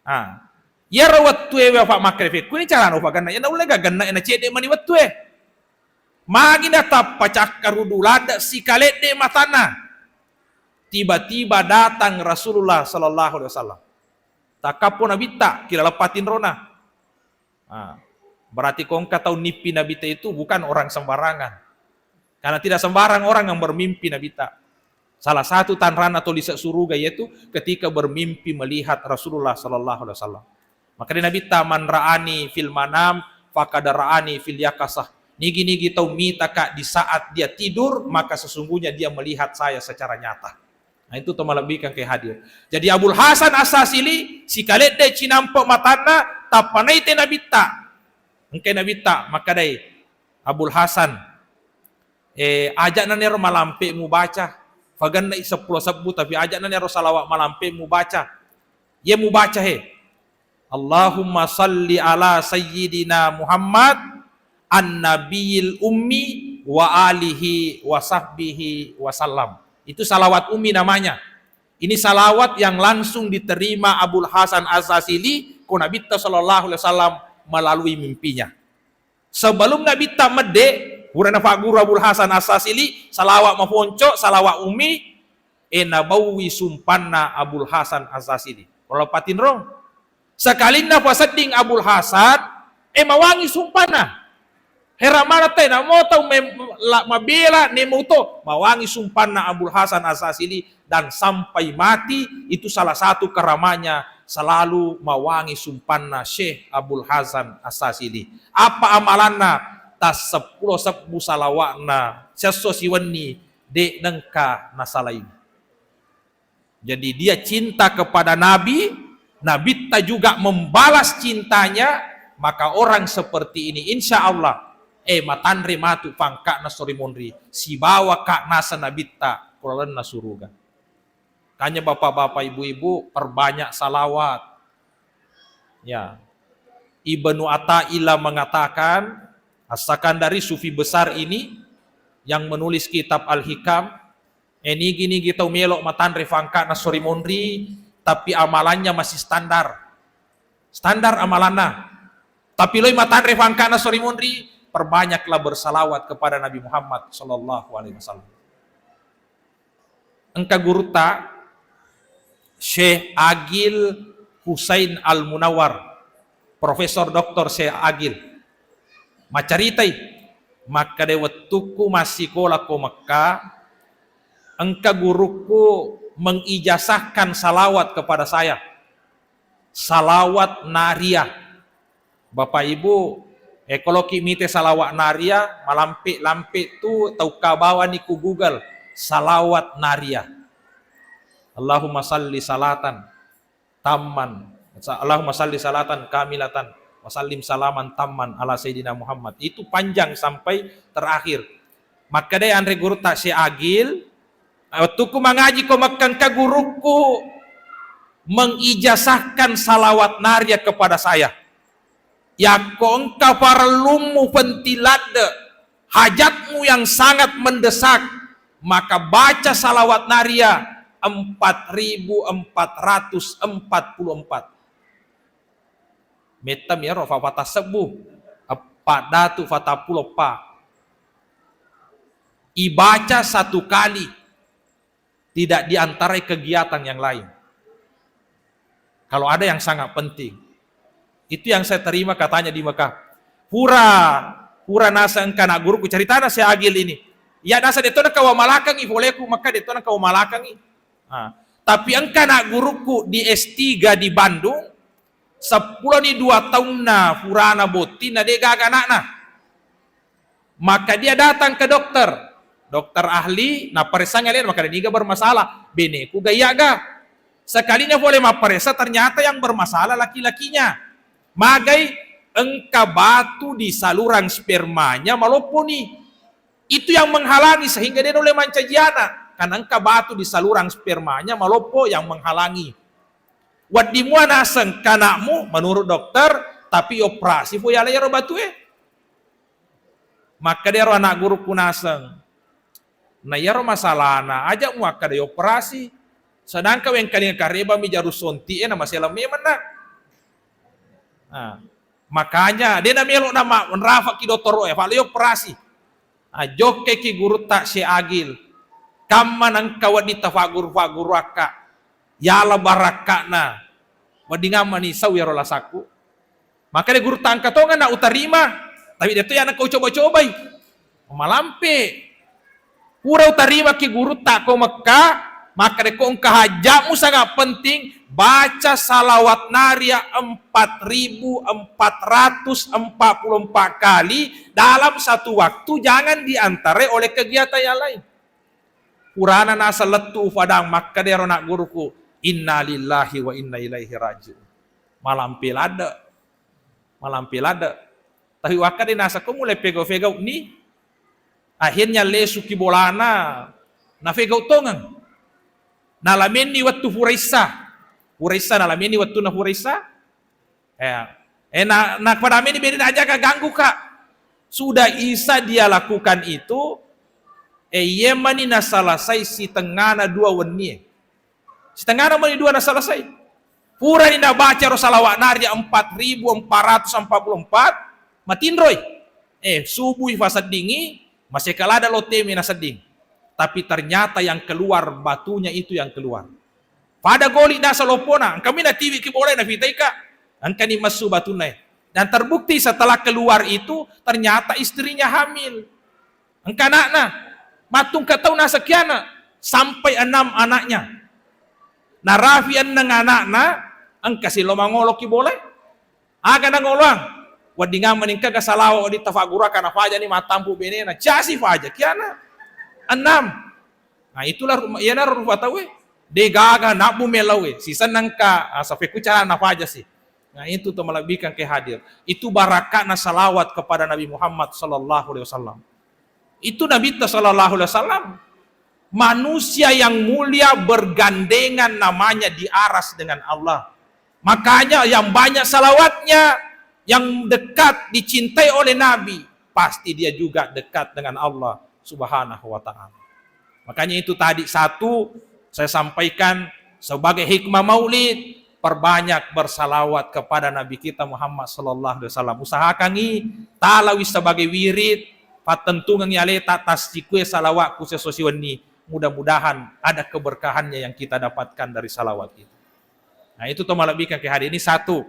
Ah. Iyaro wettue wafa makkelefekku ni carana ufa genna, ya naulle ga genna, na cedde mani wettue. Magi natappa cakkarudu ladde sikaledde matanna. Tiba-tiba datang Rasulullah sallallahu alaihi wasallam. Takkappo Nabitta, kila leppa tinrona. Ah, berarti ko engka tau nippi Nabitta itu bukan orang sembarangan. Karena tidak sembarang orang yang bermimpi Nabitta. Salah satu tanranna tau lise suruga yaitu ketika bermimpi melihat Rasulullah sallallahu alaihi wasallam. Maka di Nabitta, "Man ra'ani fil manam faqad ra'ani fil yaqazah." Nigi-nigi tau mitaka di saat dia tidur, maka sesungguhnya dia melihat saya secara nyata. Nah, itu to malebbikan ke hadir. Jadi Abul Hasan As-Sasili, sikaledde cinampe matanna, tappa naite Nabitta. Engkai Nabitta, makkedai, "Abul Hasan, eh, ajakna nero malampe mubaca. Fagenna seppulo sebbu, tapi ajakna nero salawat malampe mubaca. Ye mubaca he. Allahumma salli ala sayyidina Muhammad an-nabiyil ummi wa alihi wa sahbihi wa sallam." Itu salawat ummi namanya. Ini salawat yang langsung diterima Abul Hasan As-Sasili ko Nabitta sallallahu alaihi wasallam melalui mimpinya. Sebelum Nabitta medde, pura nafagguru Abul Hasan As-Sasili, salawat mafonco, salawat ummi, e, nabauwi sumpanna Abul Hasan As-Sasili. Kalau patinrong, sekalinna pasedding Abul Hasan, e, mawangi sumpanna. Hera mana te, namo tau mem-, la-, mabela, nemo to, mawangi sumpanna Abul Hasan As-Sasili, dan sampai mati, itu salah satu karamanya, selalu mawangi sumpanna Syekh Abul Hasan As-Sasili. Apa amalanna? Tasseppulo sebbu salawatna, sesso siwenni, de nengka nasalaini. Jadi dia cinta kepada Nabi, Nabitta juga membalas cintanya, maka orang seperti ini, insya Allah, eh, matanre matu pangka'na sori monri, sibawa ka naseng Nabitta ko lalenna suruga. Makanya bapak-bapak, ibu-ibu, perbanyak salawat. Ya. Ibnu Athaillah mengatakan, As-Sakandari, sufi besar ini yang menulis kitab Al-Hikam, eh, nigi-nigi tau melo matanre pangka'na sori monri, tapi amalannya masih standar. Standar amalanna. Tapi loi matanre pangka'na sori monri, perbanyaklah bersalawat kepada Nabi Muhammad sallallahu alaihi wasallam. Engka gurutta Syekh Agil Husain Al-Munawwar, Profesor Doktor Syekh Agil. Maccaritai, makkeda, wettukku massikola ko Mekka, engka gurukku mengijazahkan salawat kepada saya. Salawat Nariyah. Bapak Ibu, eh, koloki mite salawat Nariyah, malampe-lampe tu tau ka bawani ku Google, salawat Nariyah. Allahumma salli salatan tamman. Sa-, Allahumma salli salatan kamilatan wa sallim salaman tamman ala Sayyidina Muhammad. Itu panjang sampai terakhir. Makkedai anre gurutta Syekh Agil, wettukku mangaji ko Mekka engka gurukku mengijazahkan salawat Nariyah kepada saya. Yakko engka parellummu penting ladde, hajatmu yang sangat mendesak, maka baca salawat Nariyah empat ribu empat ratus empat puluh empat. Mettam yaro fa-, fata sebbu, eppa datu fata pulo pa. Ibaca satu kali, tidak diantarai kegiatan yang lain. Kalau ada yang sangat penting. Itu yang saya terima katanya di Mekah. Pura, pura naseng engka anak guruku, ceritana Syekh Agil ini. Ya, naseng de to nakawa malakangi, foleku Mekah de to nakawa malakangi. Ah, tapi engka anak guruku di S tiga di Bandung, Seppuloni dua taunna furana botting na de' gaga ana'na. Maka dia datang ke dokter. Dokter ahli, naparessangngi alena, maka niga bermasalah. Beneku ga iya ga. Sekalinya pole mapparessa, ternyata yang bermasalah laki-lakinya. Magai, engka batu di saluran spermanya malopponi. Itu yang menghalangi sehingga de' nulle mancaji ana'. Karena engka batu di saluran spermanya maloppo yang menghalangi. Wedding mua naseng kana'mu menurut dokter, tapi operasi fo yala iyaro batue. Makkeda iyaro ana' guruku naseng, na iyaro masalahna aja' muakkeda operasi. Sedangkan wengkalinga kareba mi jarum sunti'e na masela memeng na'. Nah, makanya de' namelo' nama' nrafa'ki dottoro'e, fa' lo operasi. Ah, jokkeki gurutta Syekh Agil. Kamma nengka wedding tafagguru-fagguruakka. Yala barakka'na. Wedding ammani sau iyaro lasakku. Makanya gurutta engka tongeng na utarima. Tapi de' to iya nengka ucoba-cobai. Malampe. Pura utarimaki gurutta ko Mekka, makkeda ko engka hajja'mu sangat penting, baca salawat naria empat ribu empat ratus empat puluh empat kali dalam satu waktu, jangan diantarai oleh kegiatan yang lain. Purana naseng lettu ufadang, makkeda iyaro ana' guruku, "Innalillahi wa inna ilaihi raji'un." Malampe ladde'. Malampe ladde'. Tapi wakkeda naseng ko mulai fegau-fegau ni, akhirnya lesuki bolana, nafegau tongeng. Nalamenni wettu fura issa. Fura issa, nalamenni wettunna fura issa. Eh, eh, na, na pada meni bene aja ka ganggu ka. Sudah isa dia lakukan itu, eh, iyemani nasalasai sitengngana dua wennie. Sitengngana mani dua nasalasai. Purani nabaca ro salawat naria empat ribu empat ratus empat puluh empat, matinroi. Eh, subui faseddingi, maseka ladde' lottemi nasedding. Tapi ternyata yang keluar, batunya itu yang keluar. Pada goli' naseng loppona, engkami natiwiki bolana, nafitaika, engkani messu batunna. Dan terbukti setelah keluar itu, ternyata istrinya hamil. Engka ana'na, mattungka tau naseng ki ana', sampai enam anaknya. Narafi enneng ana'na, engka sillo mangoloki bolae. Aga nangoloang? Wedding ammani engkaga salawa' wedding tafagguruakka, nafajani mattampu benena. Casi fajaki ana'. Enam. Nah, itulah ru-, iyanaro rupa tauwe. De' gaga nabbu melawe. Sisenna engka, ah, safekku cara nafajasi. Nah, itu to malebbikan ke hadir. Itu barakatna salawat kepada Nabi Muhammad sallallahu alaihi wasallam. Itu Nabitta sallallahu alaihi wasallam. Manusia yang mulia bergandengan namanya di aras dengan Allah. Makanya yang banyak salawatnya, yang dekat dicintai oleh Nabi, pasti dia juga dekat dengan Allah Subhanahu wa Ta'ala. Makanya itu tadi satu saya sampaikan sebagai hikmah maulid, perbanyak bersalawat kepada Nabi kita Muhammad sallallahu alaihi wasallam. Usahakangi talawi sebagai wirid, pattentungengi aleta tassikue salawat ku seso siwenni. Mudah-mudahan ada keberkahannya yang kita dapatkan dari salawat itu. Nah, itu to malebbikan ke hari ini satu.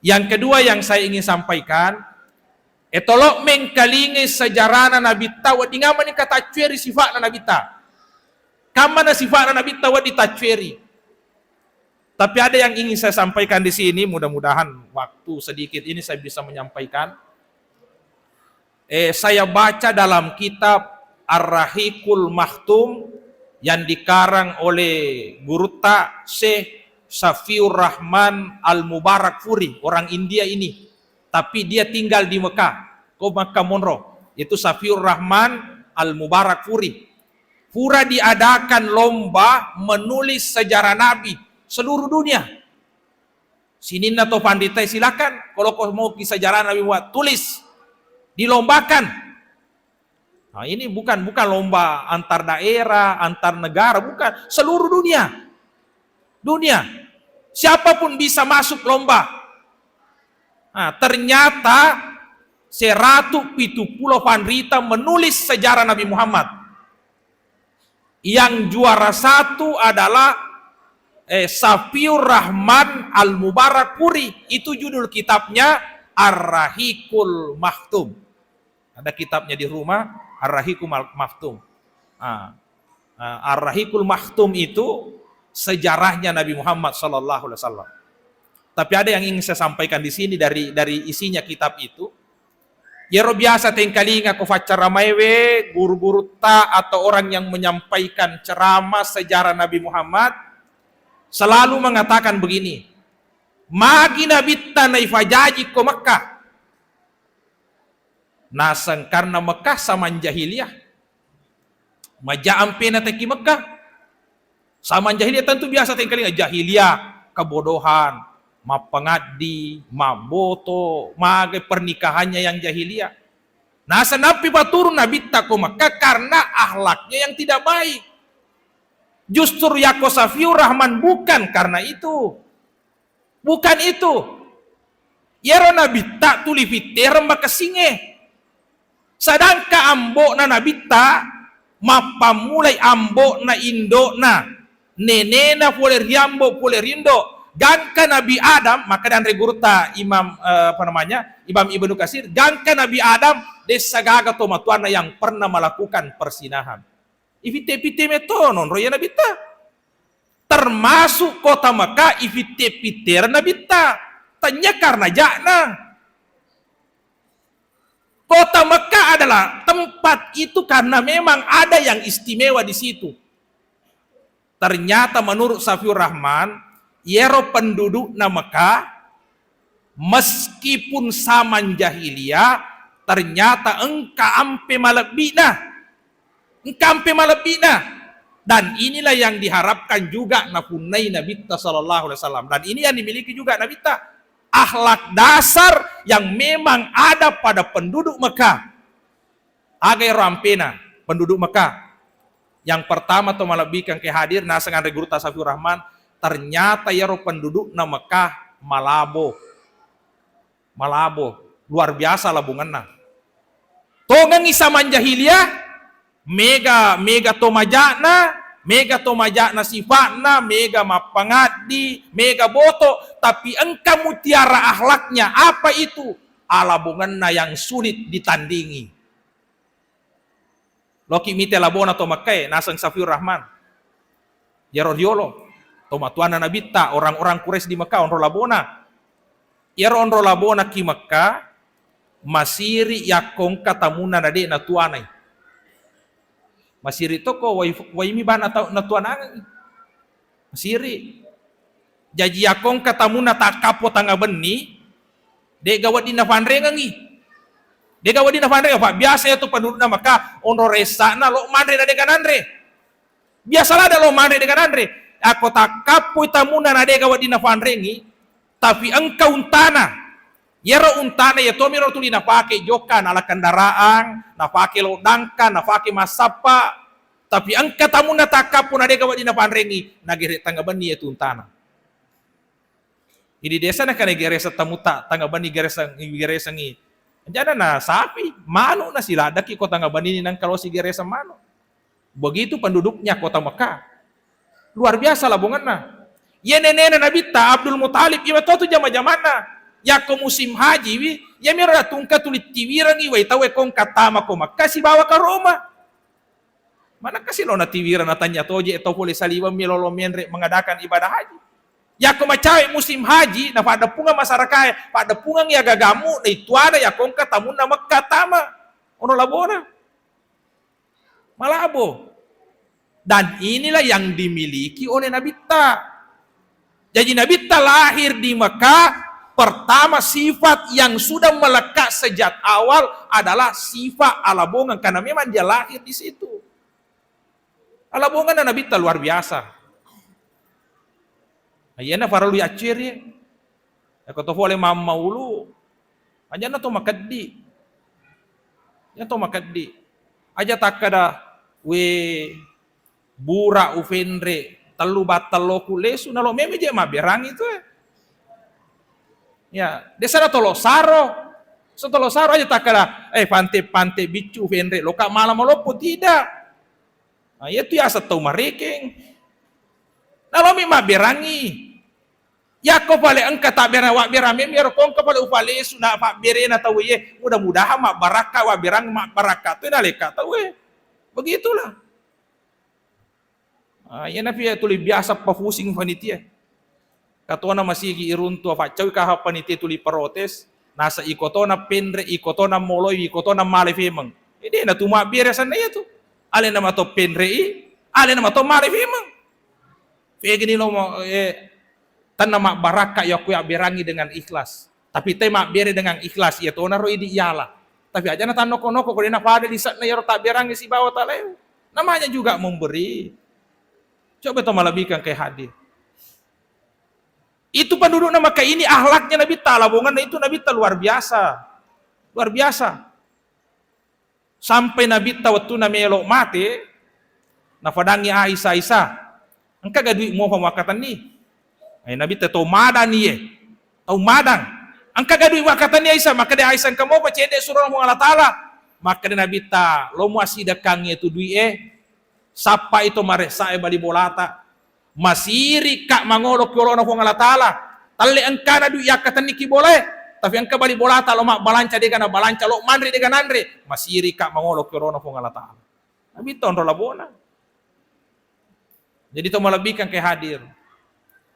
Yang kedua yang saya ingin sampaikan, eh, tolo mengkalingai sejarahna Nabitta, wedding ammani engka taccueri sifa'na Nabitta. Kammana sifa'na Nabitta wedding taccueri. Tapi ada yang ingin saya sampaikan di sini, mudah-mudahan waktu sedikit ini saya bisa menyampaikan. Eh, saya baca dalam kitab Ar-Rahiqul Makhtum yang dikarang oleh gurutta Syekh Safiur Rahman Al-Mubarak Furi, orang India ini. Tapi dia tinggal di Mekah, ko Mekah Monro, yaitu Safiur Rahman Al-Mubarak Furi. Pura diadakan lomba menulis sejarah Nabi seluruh dunia. Sininna to panritae, silakan, kalau kau mau kisah sejarah Nabi Muhammad, tulis, dilombakan. Nah, ini bukan, bukan lomba antar daerah, antar negara, bukan, seluruh dunia. Dunia. Siapapun bisa masuk lomba. Nah, ternyata seratu pitu pulo panrita menulis sejarah Nabi Muhammad. Yang juara satu adalah, eh, Safiur Rahman Al-Mubarak Puri. Itu judul kitabnya Ar-Rahiqul Makhtum. Ada kitabnya di rumah, Ar-Rahiqul Mal-, Makhtum. Ah, ah, Ar-Rahiqul Makhtum itu sejarahnya Nabi Muhammad sallallahu alaihi wasallam. Tapi ada yang ingin saya sampaikan di sini dari, dari isinya kitab itu. Yero biasa tengkalinga ko faccaramaewe, guru-gurutta atau orang yang menyampaikan ceramah sejarah Nabi Muhammad selalu mengatakan begini, "Magi Nabitta naifajaji ko Mekkah?" Naseng karena Mekkah zaman jahiliyah. Maja ampena tekki Mekkah. Zaman jahiliyah tentu biasa tengkalinga jahiliyah, kebodohan, mappangaddi, mabboto, magai pernikahannya yang jahiliyah. Naseng nappi paturun Nabitta ko Mekkah karena akhlaknya yang tidak baik. Justru yako Safiur Rahman bukan karena itu. Bukan itu. Yero Nabitta tuli fittereng makessingnge. Sedangkan ambo'na Nabitta, mappammulai ambo'na, indo'na, nenena pole ri ambo, pole ri indo, gangka Nabi Adam, maka danre gurutta Imam, eh, apa namanya, Imam Ibnu Katsir, gangka Nabi Adam, dessa gaga tomatoanna yang pernah melakukan perzinahan. Ifitte-fitte metto nonro iya Nabitta. Termasuk kota Mekah ifitte-fittereng Nabitta. Tanya karena ja'na. Kota Mekah adalah tempat itu karena memang ada yang istimewa di situ. Ternyata menurut Safiur Rahman, yero pendudukna Mekah, meskipun zaman jahiliyah, ternyata engka ampe malebbi'na. Engka ampe malebbi'na. Dan inilah yang diharapkan juga napunnai Nabitta sallallahu alaihi wasallam. Dan ini yang dimiliki juga Nabitta. Akhlak dasar yang memang ada pada penduduk Mekah. Aga ero ampena penduduk Mekah? Yang pertama to malebbi engka hadir naseng anre gurutta Safiur Rahman, ternyata ero pendudukna Mekah malabo. Malabo, luar biasa labongenna. Tongengi zaman jahiliyah, mega, mega to maja'na, mega to maja'na sifa'na, mega mappangaddi, mega boto, tapi engka mutiara akhlaknya. Apa itu? Alabongenna yang sulit ditandingi. Loki mite labona to Mekkae, naseng Safiur Rahman. Yero riolo, tomatoanna Nabitta, orang-orang Quraisy di Mekah, onro labona. Yero onro labona ki Mekah, masiri yakko engka tamunna na de natuanai. Masiri toko wai, waimi bana tau natuanangengi. Masiri. Jaji yakko engka tamunna takkappo tangnga benni, de'ga wedding nafanrengengi. De'ga wedding nafanreng, apa biasa ya tu pendudukna Mekah, onro ressana lo manre na de'ga nanre. Biasa lada lo manre de'ga nanre. Yakko takkappoi tamunna na de'ga wedding nafanrengi, tapi engka untana. Yero untana ya tomiro tuli napake jokka, nala kendaraan, napake lo dangka, napake massappa. Tapi engka tamunna takkappo na de'ga wedding nafanrengi, nagere tangnga benni ya tu untana. Idi desa na kane gereseng tamutta, tangnga benni gereseng, geresengi. Anjana na sapi, manu na siladdaki ko tangnga benni ni nangka lo si gereseng manu. Begitu penduduknya kota Mekah. Luar biasa labongenna. Iya nenena Nabitta Abdul Muthalib, iya to tu jama-jamanna. Yakko musim haji wi, iya miro datungka tuli tiwirengi wai tauwe kongka tama ko Mekah sibawa ka Roma. Manakka si lo natiwireng natanya toje tau pole saliweng mi lolo menre mengadakan ibadah haji. Yakko macawe musim haji, na paddeppungeng masarakae, paddeppungeng ya gagamu, na ituana yakko engka tamunna Mekka tama. Ono labona. Malabo. Dan inilah yang dimiliki oleh Nabitta. Jadi Nabitta lahir di Mekah, pertama sifat yang sudah melekat sejak awal adalah sifat alabongeng, karena memang dia lahir di situ. Alabongenna Nabitta luar biasa. Nah, iyana parellu yacceri. Yako to pole mammaulu, ajanna to makeddi. Ajanna to makeddi. Aja takkada, we, bura ufenre tellu battelloku lesu, nalo meme je mabberangi tu, eh. Ya, desa na tolo saro. So tolo saro aja takkada, eh, pante-pante biccu ufenre, loka mala maloppo, tidak. Nah, iya tu yaseng tau marekeng. Nalomi mabberangi. Yakko pale engka tabberang, wabberang memi ero kongka pale upalesu na pabberena tau ye. Mudah-mudahan mabbarakka, wabberang mabbarakka tu naleka tau ye. Begitulah. Ah, iya napi tuli biasa papusing panitia. Katona masigi iruntu, afaccaui kaha panitia tuli protes, nasa ikotona penre, ikotona moloi, ikotona male femeng. Ede na tu mabbere asenna iya tu. Alena mato penre i, alena mato male femeng. Fegini lo mo, eh, tanna mabbarakka yakku yabberangi dengan ikhlas. Tapi te mabbere dengan ikhlas, iya tona ro idi yala. Tapi aja na tannoko-noko ko dena pada lisekna yaro tabberangi sibawa talae. Namanya juga memberi. Coba to malebihkan ke hadir. Itu pendudukna Mekah ini, akhlaknya Nabitta, alabongenna itu Nabitta luar biasa. Luar biasa. Sampai Nabitta wettuna melo mate, nafadangi Aisyah, "Aisyah, engka ga duit muafa muakkatenni?" Eh, Nabitta tau madani ye. Tau madang. "Engka ga duit muakkatenni, Aisyah?" Makkeda Aisyah, "Engka mopa cedde surona Puang Allah Taala." Makkeda Nabitta, "Lo muassidekangi tu duit e." Sappai to maressae bali bolata. Masirikka mangolo ki olona Puang Allah Taala. Talle engkana duit yakkatenniki bolae, tapi engka bali bolata lo mabbalanca dega nabalanca, lo manre dega nanre. Masirikka mangolo ki olona Puang Allah Taala. Nabitta onro labona. Jadi to malebihkan ke hadir.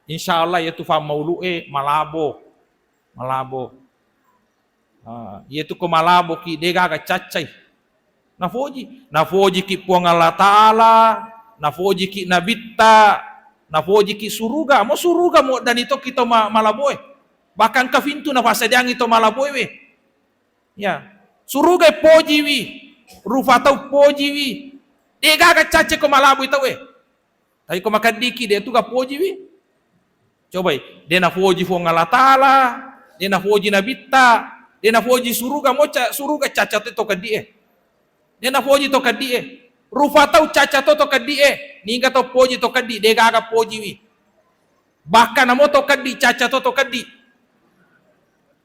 Insya Allah yatu fammaulu'e malabo. Malabo. Ah, iyatu ko malaboki, de gaga caccai. Nafoji, nafojiki Puang Allah Taala, nafojiki Nabitta, nafojiki suruga. Mo suruga mo dani to kita ma-, malaboe. Bahkan ka pintu nafasadiangi to malaboe we. Ya, suruga pojiwi, rufa tau pojiwi. De gaga caccai ko malaboi tau e. Tapi ko makeddiki, de tu ga pojiwi. Cobai, de nafoji Puang Allah Taala, de nafoji Nabitta, de nafoji suruga, moca suruga caca to, to keddi e. De nafoji to keddi e. Rufa tau caca to, to keddi e. Niga to poji to keddi, de gaga pojiwi. Bahkan namo to keddi caca to, to keddi.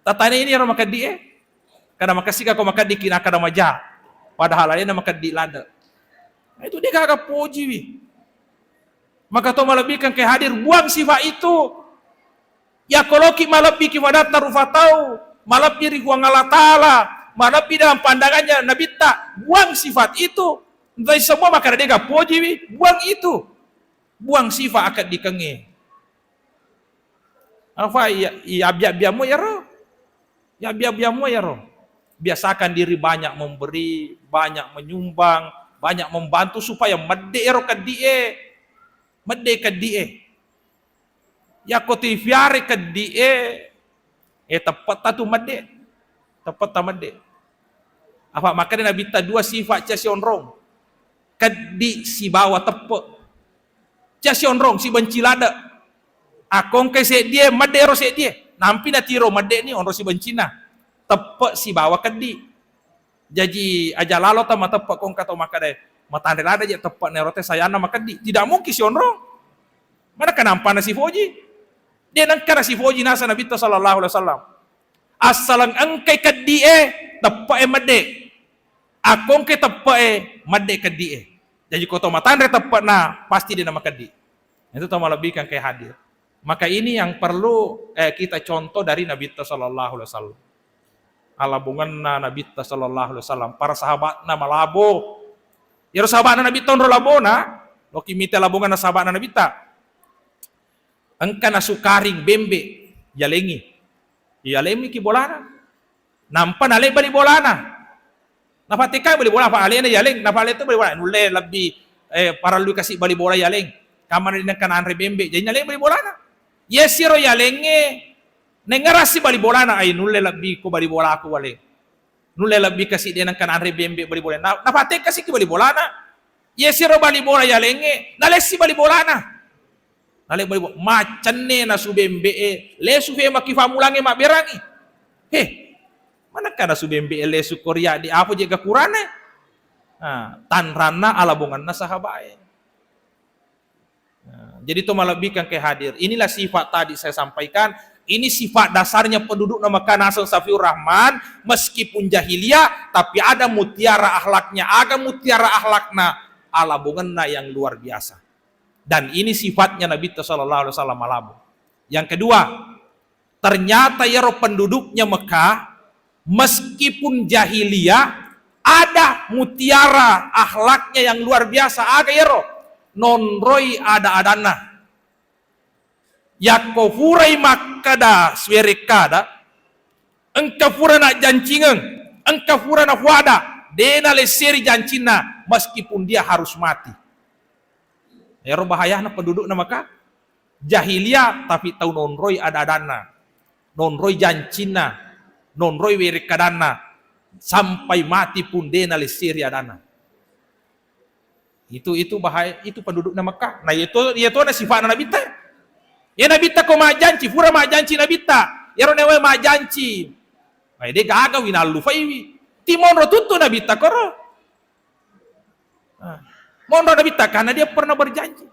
Tatane ini ro makeddi e. Kada makessika ko makeddi kina kada maja. Padahal alena makeddi ladde. Nah, itu de gaga pojiwi. Maka to malebihkan ke hadir, buang sifat itu. Ya koloki malebbiki fadatta rufa tau, malebbi ri Puang Allah Taala, malebbi dalam pandangannya Nabitta, buang sifat itu. Entah semua maka de gaga pojiwi, buang itu. Buang sifat akeddikengnge. Apa iya, iya abia-biamu yaro? Ya abia-biamu yaro. Biasakan diri banyak memberi, banyak menyumbang, banyak membantu supaya medde yaro keddi e. Medde keddi e. Yakko tifiare keddi e, eh, teppetta tu medde. Teppetta medde. Apa makkeda Nabitta dua sifat cia sionrong. Keddi sibawa teppe. Cia sionrong, sibenci ladde. Akkongke seddie, medde ero seddie. Nampi natiro medde ni onro sibencina. Teppe sibawa keddi. Jaji aja lalo tau mateppe ko engka tau makkeda, "Matanre ladde je teppe'na ero te sayanna makeddi." Tidak mungkin sionrong. Mana kenampana sifoji? De nengka nasifoji naseng Nabitta sallallahu alaihi wasallam. Assaleng engkai keddi e, teppe e medde. Akkongke teppe e, medde keddi e. Jaji ko to matanre teppe'na, pasti de namakeddi. Itu to malebbikan ke hadir. Maka ini yang perlu, eh, kita contoh dari Nabitta sallallahu alaihi wasallam. Alabongenna Nabitta sallallahu alaihi wasallam, para sahabatna malabo. Iyaro sahabatna Nabitta onro labona, loki mita labongenna sahabatna Nabitta. Engka nasukaring bembe, yalengi. Yalengi ki bolana. Nampa naleng bali bolana. Nafattekai bali bola, apa alena yaleng, napa ale to bali bola. Nulle lebbi, eh, parellu kasi bali bola yaleng. Kamana dinengka nanre bembe, jadi naleng bali bolana. Yesiro yalengnge, nengngerassi bali bolana, ai nulle lebbi ko bali bolaku wale. Nulle lebbi kasi dinengka nanre bembe bali bola. Na, nafattekasi ki bali bolana. Yesiro bali bola yalengnge, nalessi bali bolana. Naleng bali bo-, maccenne nasu bembe'e, lesu femaki fammulangnge mabberangi. He, manengka nasu bembe'e lesu korea di apa je gakurane? Nah, tanranna alabongenna sahabae. Nah, jadi to malebbikan ke hadir. Inilah sifat tadi saya sampaikan. Ini sifat dasarnya pendudukna Mekah naseng Safiur Rahman, meskipun jahiliyah, tapi ada mutiara akhlaknya. Aga mutiara akhlakna? Alabongenna yang luar biasa. Dan ini sifatnya Nabitta sallallahu alaihi wasallam malabo. Yang kedua, ternyata iyaro penduduknya Mekah, meskipun jahiliyah, ada mutiara akhlaknya yang luar biasa. Aga iyaro? Nonroi ada-adanna. Yakko furai makkeda siwerekkada, engka fura najjancingeng, engka fura nafuada, de nalesseri jancinna, meskipun dia harus mati. Ero bahayana pendudukna Mekah. Jahiliyah, tapi tau nonroi ada-adanna, nonroi jancinna, nonroi werekkadanna, sampai mati pun de nalesseri adanna. Itu, itu bahaya, itu pendudukna Mekah. Nah, itu, itu na sifa'na Nabitta. Ya Nabitta ko majjanci, fura majjanci Nabitta. Yaro newe majjanci. Mai de gaga wi nallufaiwi. Timonro tuttu Nabitta koro. Nah, monro Nabitta karena dia pernah berjanji.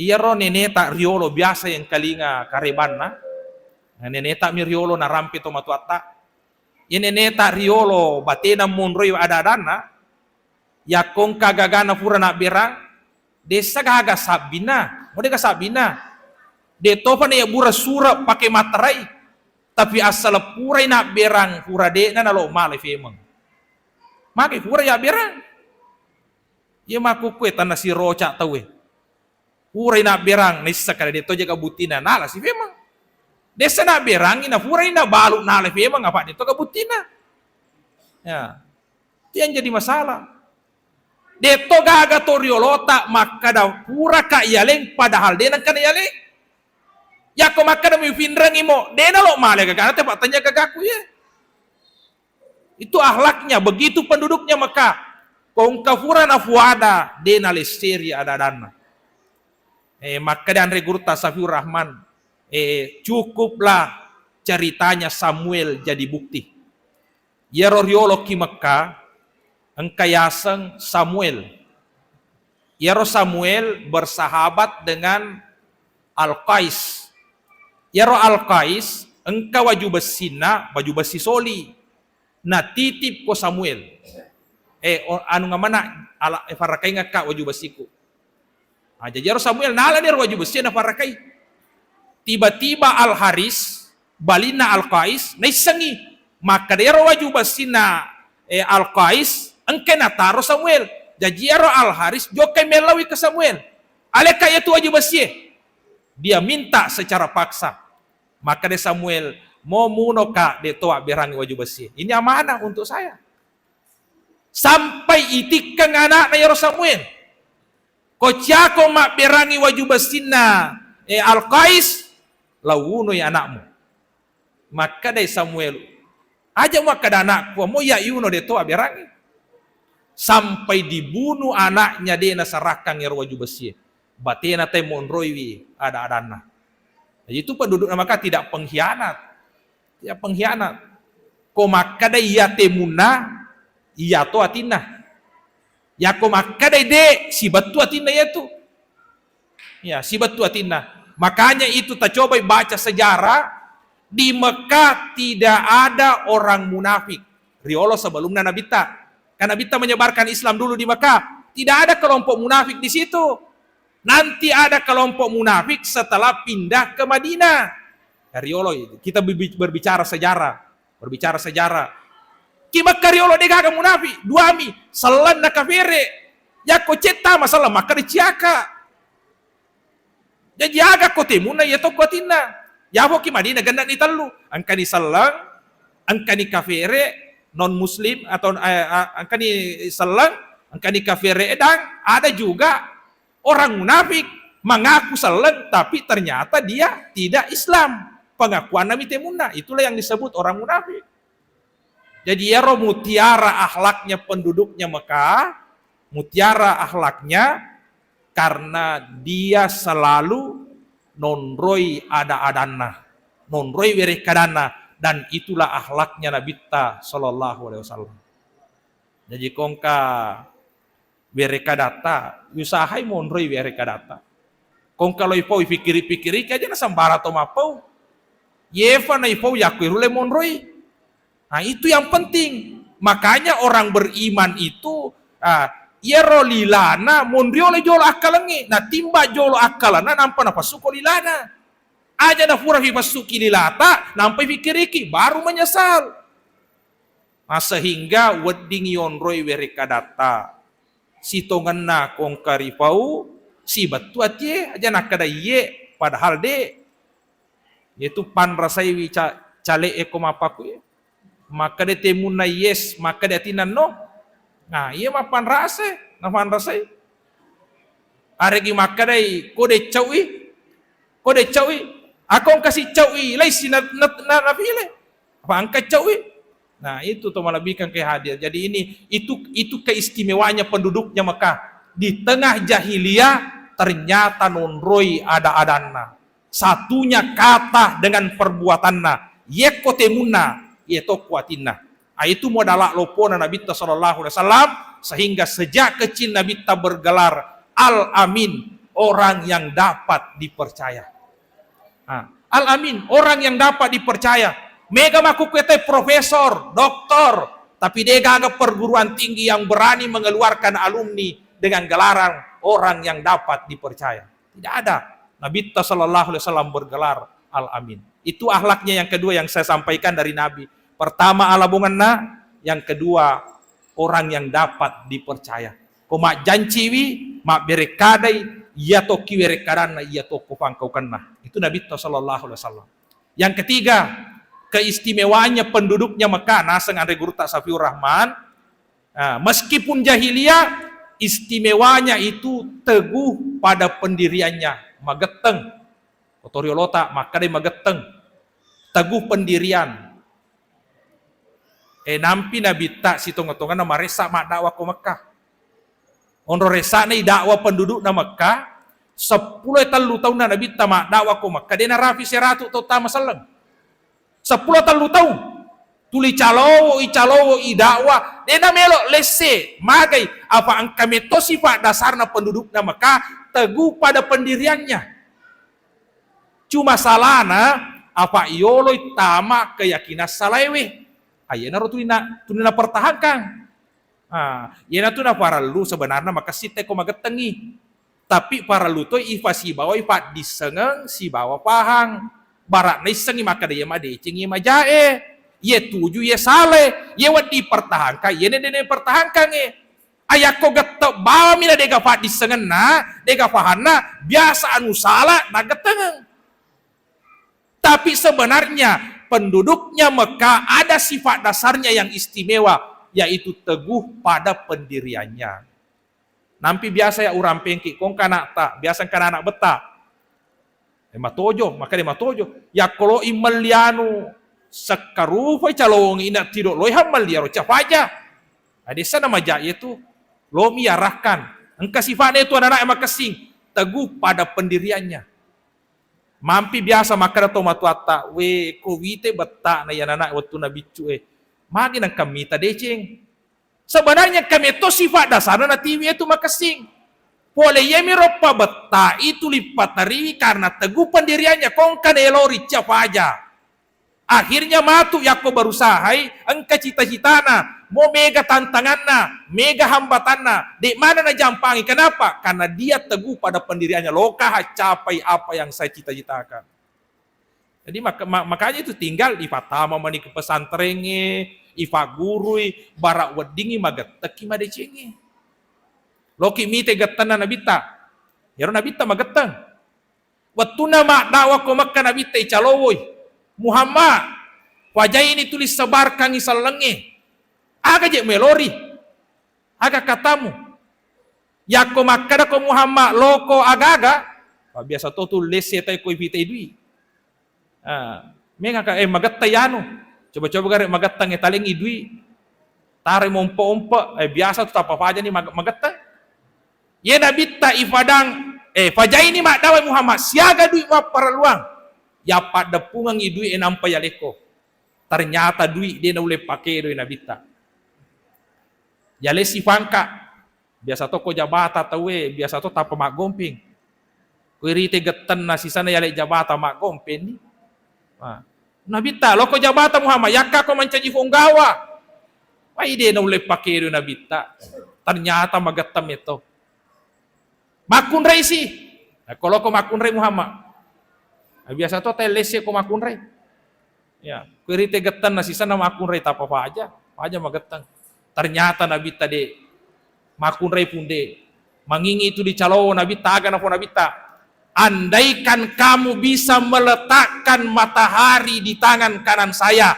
Iyaro neneta riolo biasa yang kalinga karebanna. Nah, neneta mi riolo narampe to matuatta. Iya neneta riolo batena monroi ada-adanna. Yakko engka gagana fura nabberang, dessa gaga sabbinna. Mo dega sabbinna. De tofa na yabbura sura pake materai. Tapi asal purai nabberang fura de'na nalo male femeng. Magi fura yabberang. Iya makkukue tanna siroca tauwe. Purai nabberang, naisseng kada de to jaga buttina, nala si femeng. Dessa nabberangi na furai nabalu nala femeng apa de to ga buttina. Ya. Itu yang jadi masalah. De to gaga to riolota makkada puraka yaleng padahal de nengka na yaleng. Yakko makkada mi finrengi mo, de nalo male gagana te pattanya gagaku ye. Itu akhlaknya, begitu penduduknya Mekah. Ko engka fura nafuada, de nalesseri ada-adanna. Eh, makkeda anre gurutta Safiur Rahman, eh, cukuplah ceritanya Samuel jadi bukti. Iyaro rioloki Mekah, engka yaseng Samuel. Iyaro Samuel bersahabat dengan Al-Qais. Iyaro Al-Qais engka waju bessinna, waju bessi soli. Natitip ko Samuel. Eh, o-, anu ngamana ala, eh, farakaingakka waju bessiku. Ah, jaji ero Samuel nala ni ero waju bessi nafarrakai. Tiba-tiba Al-Haris, balinna Al-Qais, naissengi. Makkeda ero waju bessinna, eh, Al-Qais, engkai nataro Samuel. Jaji ero Al-Haris jokkai mellaui ke Samuel. Aleka iyatu waju bessie. Dia minta secara paksa. Makkeda Samuel, mo muno ka de to abberangi waju bessie. Ini amanah untuk saya. Sampai itikkeng anakna iyaro Samuel. Ko ciako mabberangi waju bessinna, eh, Al-Qais, la unoi anakmu. Makkedai Samuel, aja makkeda anakku, mo iya iuno de to abberangi. Sampai dibunuh anaknya de nasarakang iyaro waju bessie. Batena te monroiwi ada-adanna. Jadi itu pendudukna maka tidak pengkhianat. Ya pengkhianat. Ko makkeda iya temunna, iya to atinna. Ya ko makkeda de, sibettu atinna iyatu. Ya, sibettu atinna. Makanya itu tacobai baca sejarah, di Mekah tidak ada orang munafik. Riolo sebelumnya Nabitta. Kan Nabitta menyebarkan Islam dulu di Mekah. Tidak ada kelompok munafik di situ. Nanti ada kelompok munafik setelah pindah ke Madinah. Ya, riolo itu. Kita berbi-, berbicara sejarah. Berbicara sejarah. Ki Mekka riolo de gaga munafi, duami, selleng na kafere. Yakko cetta masalah maka diciaka. Jaji aga ko temunna iya tokko atinna. Yafo ki Madinah genna ni tellu. Engkani selleng, engkani kafere, non muslim atau, eh, eh, engkani selleng, engkani kafere dan ada juga orang munafik mengaku selleng, tapi ternyata dia tidak Islam. Pengakuanna mi temunna, itulah yang disebut orang munafik. Jadi, iyaro mutiara akhlaknya penduduknya Mekah, mutiara akhlaknya karena dia selalu nonroi ada-adanna, nonroi werekkadanna, dan itulah akhlaknya Nabitta sallallahu alaihi wasallam. Jadi, kongka werekadatta, usahai monroi werekadatta. Kongka lo ipau, ipikkiri-pikkiriki aja nasambara to mappau. Yefa na ipau yakko irulle monroi. Nah, itu yang penting. Makanya orang beriman itu, ah, iyaro lilana monriolo jolo akkalengnge, natimba jolo akkalenna nampa napassuko lilana. Aja nafura fipassuki lilata, nampai fikkiriki, baru menyesal. Nah, sehingga wedding yonroi werekadatta. Sitongenna kongka ripau, sibettu atie, aja nakkeda iye, padahal de. Iyatu panrasaiwi ca-, cale'e ko mappaku e. Makkeda temunna yes, makkeda atinna no. Nah, iya mappanrasai, nafanrasai. Aregi makkedai, ko decau'i, ko decau'i, ako engka sicau'i, laisi na, na, na, nafile. Apa engka cau'i? Nah, itu to malebbikan ke hadir. Jadi ini, itu, itu keistimewaannya penduduknya Mekah. Di tengah jahiliyah, ternyata nonroi ada-adanna. Satunya kata dengan perbuatanna. Yekko temunna, yeto kuatinna. Ah, itu modala lopona Nabitta sallallahu alaihi wasallam, sehingga sejak kecil Nabitta bergelar Al-Amin, orang yang dapat dipercaya. Ah, Al-Amin, orang yang dapat dipercaya. Mega makkukkuetai profesor, doktor, tapi de gaga perguruan tinggi yang berani mengeluarkan alumni dengan gelaran orang yang dapat dipercaya. Tidak ada. Nabitta sallallahu alaihi wasallam bergelar Al-Amin. Itu akhlaknya yang kedua yang saya sampaikan dari Nabi. Pertama, alabongenna, yang kedua, orang yang dapat dipercaya. Ko majjanciwi, mabberekkadai, iya tokki werekkadanna, iya tokko pangkaukenna. Itu Nabitta sallallahu alaihi wasallam. Yang ketiga, keistimewaannya penduduknya Mekah, naseng anre gurutta Safiur Rahman, ah, meskipun jahiliyah, istimewanya itu teguh pada pendiriannya, magetteng. Otoriolota, makkadai magetteng. Teguh pendirian. Eh, nampi Nabitta sitonga-tonganna maressa maddakwah ko Mekah. Onro ressana idakwa pendudukna Mekah, seppulo tellu taunna Nabitta maddakwah ko Mekah, de narapi seratu tau tama selleng. Seppulo tellu taung. Tuli calowo, icalowo, idakwa, de namelo lesse, magai, apa engka metto sifat dasarna pendudukna Mekah, teguh pada pendiriannya. Cuma salana, apa yoloi tama keyakinan salaewe. Ayenaro tuli na-, tuli napertahankan. Ah, iyanatu naparellu sebenarna makessing tekko magettengngi. Tapi parellu toi ifasibawai paddissengeng sibawa pahang. Bara naissengngi makkeda iye madeceng, iye majae, iye tuju, iye sale, iye wedding pertahankan, iyena de napertahankangnge. Ayakko gette bawammi na dega paddissengenna, dega pahanna, biasa anu sala nagettengeng. Tapi sebenarnya penduduknya Mekah ada sifat dasarnya yang istimewa, yaitu teguh pada pendiriannya. Nampi biasa ya urampengki, ko engka anakta, biasa engka anak betta. Eh, matojo, makkeda matojo. Yakko loi melli anu, sekkarufai calongi ina tido loi hammelli aro cafaja. Adessa na maja iyatu, lomi arahkan. Engka sifat itu anak-anak yang makessing, teguh pada pendiriannya. Mampi biasa makkeda tomatoatta, "We, ko wite bettana iya anak wettunna biccu e. Magi nengka mita deceng?" Sebenarnya engka metto sifat dasarna natiwi itu makessing. Pole iyamiro pabetta itu lipatariwi karena teguh pendiriannya, ko engka naelo ricca faja. Akhirnya matu yakko berusahai, engka cita-citana, mo mega tantanganna, mega hambatanna, de mana najampangi. Kenapa? Karena dia teguh pada pendiriannya, loka capai apa yang saya cita-citakan. Jadi mak-, ma-, makanya itu tinggal ifatama mani ke pesantrengnge, ifagurui, bara weddingi magettekki madecengi. Loki mite gettenna Nabitta. Yaro Nabitta magetteng. Wettunna maddawa ko Mekka Nabitta icalowoi, "Muhammad, wajaini tulis sebarkangi sellengnge. Aga je melori? Aga katamu? Yakko makkeda ko Muhammad, loko agaga?" Biasa to tu lesse tai ko ipite dui. Ah, mengaka, eh, magetta yanu. Coba-coba gare magettang e talengi dui. Tare mompo-ompo, eh, biasa tu tappa fajani mag-, magettang. Ye Nabitta ifadang, eh, fajaini maddawa Muhammad, siaga dui mapparelluang. Ya paddeppungengi dui e nampa yaleko. Ternyata dui de naulle pake doi Nabitta. Yalesi fangka. Biasa to ko jabata tauwe, biasa to tappa maggompeng. Ko irite gettenna sisana yale jabata maggompeng ni. Ah. Nabitta, loko jabata Muhammad, yakka ko mancaji fonggawa. Pai de naulle pake doi Nabitta. Ternyata magettang metto. Makkunrai si. Nah, ko loko makkunrai Muhammad. Nah, biasa to tellesse ko makkunrai. Ya, ko irite gettenna sisana makkunrai tappa faja, faja magettang. Ternyata Nabitta de makkunrai pun de. Mangingi itu dicalowo Nabitta, aga nafo Nabitta, "Andaikan kamu bisa meletakkan matahari di tangan kanan saya,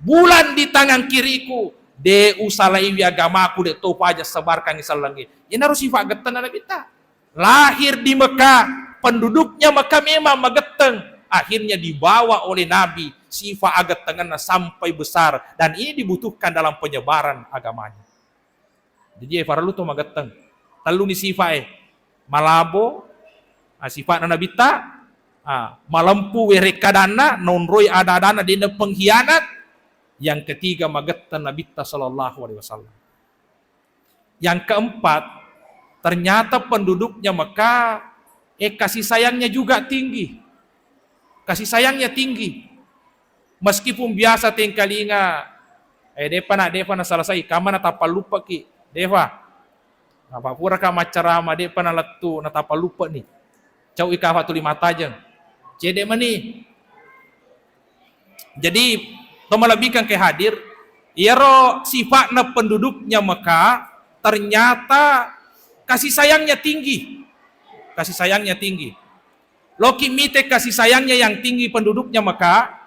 bulan di tangan kiriku, de usalaiwi agamaku, de to paja sebarkangi sellengnge." Iyanaro sifa gettenna Nabitta. Lahir di Mekah, penduduknya Mekah memang magetteng. Akhirnya dibawa oleh Nabi sifa agettengenna sampai besar, dan ini dibutuhkan dalam penyebaran agamanya. Jadi, eh, farellu to magetteng. Telluni sifa e, malabo, ah, sifa'na Nabitta, ah, malempu werekkadanna, naonroi ada-adanna, de'na pengkhianat. Yang ketiga, magetteng Nabitta sallallahu alaihi wasallam. Yang keempat, ternyata penduduknya Mekah, eh, kasih sayangnya juga tinggi. Kasih sayangnya tinggi. Meskipun biasa tengkalinga, eh, depa na, depa na selesai, kamma na tappa luppaki, depa. Apa pura ka maccarama, depa na lettu, na tappa luppani. Cau ika fa tuli matajeng. Cede mani. Jadi, to malebbikan ke hadir, iyaro sifatna penduduknya Mekah, ternyata kasih sayangnya tinggi. Kasih sayangnya tinggi. Loki mite kasih sayangnya yang tinggi penduduknya Mekah,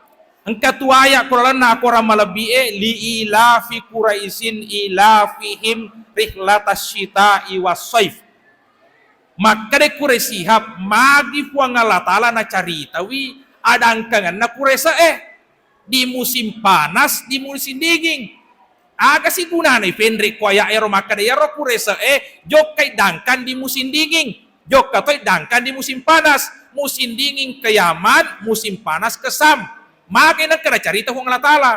engka tu ayat Qur'anna akorang malebbi e, "Li ilafi Quraisin ilafihim rihlatasyita'i wassaif." Makkeda Quraisy Shihab, magi Puang Allah Ta'ala nacaritawi adangkangenna Quraisy e di musim panas, di musim dinging. Aga sigunana ifenre ko ayat ero makkeda iyaro Quraisy e jokkai dangkang di musim dinging, jokka toi dangkang di musim panas, musim dinging ke Yaman, musim panas ke Syam. Magai nakkeda carita Puang Allah Ta'ala.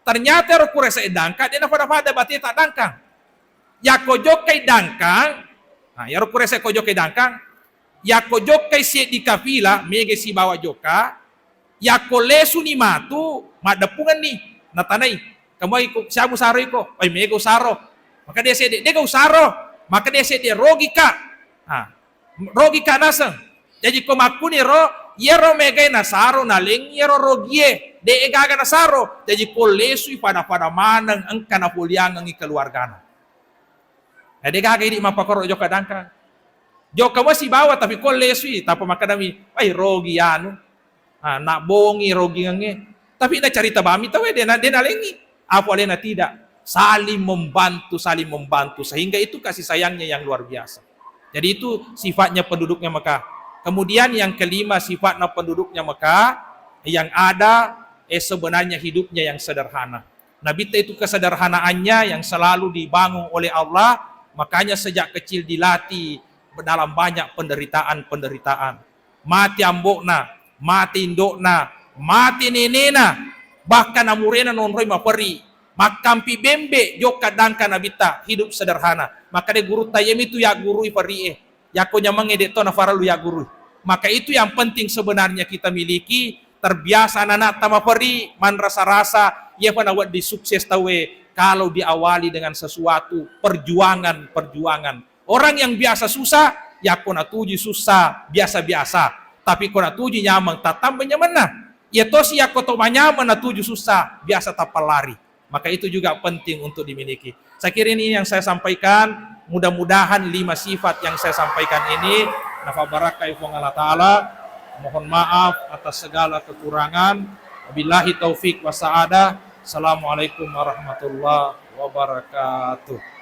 Ternyata ero Quraisy e dangkang, de napada-pada bateta dangkang. Yakko jokkai dangkang, nah, iyaro Quraisy ko jokkai dangkang, yakko jokkai seddi kafilah, mega sibawa jokka, yakko lesuni matu, maddeppungenni, natanai, "Kamuai ko, siamu saroi ko?" "Oi, mega usaro." Maka dia seddi, "Dega usaro." Maka dia seddi, "Rogika." Nah, rogika naseng. Jaji ko makkuniro, iyaro megai nasaro, nalengngi iyaro rogie, de gaga nasaro. Jaji ko lesui pada-pada maneng engka napoliangengngi keluargana. Na de gaga idi mappakoro jokka dangkang. Jokka mo sibawa tapi ko lesui, tappa makkedami, "Wai, rogi anu." Ah, nabbongi rogingengnge. Tapi nacarita bami tauwe, de na, de nalengngi. Apa alena tidak. Saling membantu, saling membantu. Sehingga itu kasih sayangnya yang luar biasa. Jadi itu sifatnya penduduknya Mekah. Kemudian yang kelima, sifatnya penduduknya Mekah, yang ada, eh, sebenarnya hidupnya yang sederhana. Nabitta itu kesederhanaannya yang selalu dibangun oleh Allah, makanya sejak kecil dilatih dalam banyak penderitaan-penderitaan. Mati ambo'na, mati indo'na, mati nenena, bahkan amurena nonroi maperi, makkampi bembe jokka dangka Nabitta, hidup sederhana. Maka de gurutta, iyamitu yaggurui peri'e. Yakko nyamengnge de to nafarellu yaggurui. Maka itu yang penting sebenarnya kita miliki, terbiasa anak-anak ta maperi, manrasa-rasa, iyafa nawedding sukses tauwe kalau diawali dengan sesuatu perjuangan-perjuangan. Orang yang biasa susah, yakko natuju susah, biasa-biasa. Tapi ko natuju nyameng, tattamba nyamenna. Iya tosi yakko to manyameng natuju susah, biasa tappallari. Maka itu juga penting untuk dimiliki. Saya kira ini yang saya sampaikan. Mudah-mudahan lima sifat yang saya sampaikan ini nafabarakkai Puang Allah Ta'ala. Mohon maaf atas segala kekurangan. Wabillahi taufik wa sa'adah. Assalamualaikum warahmatullahi wabarakatuh.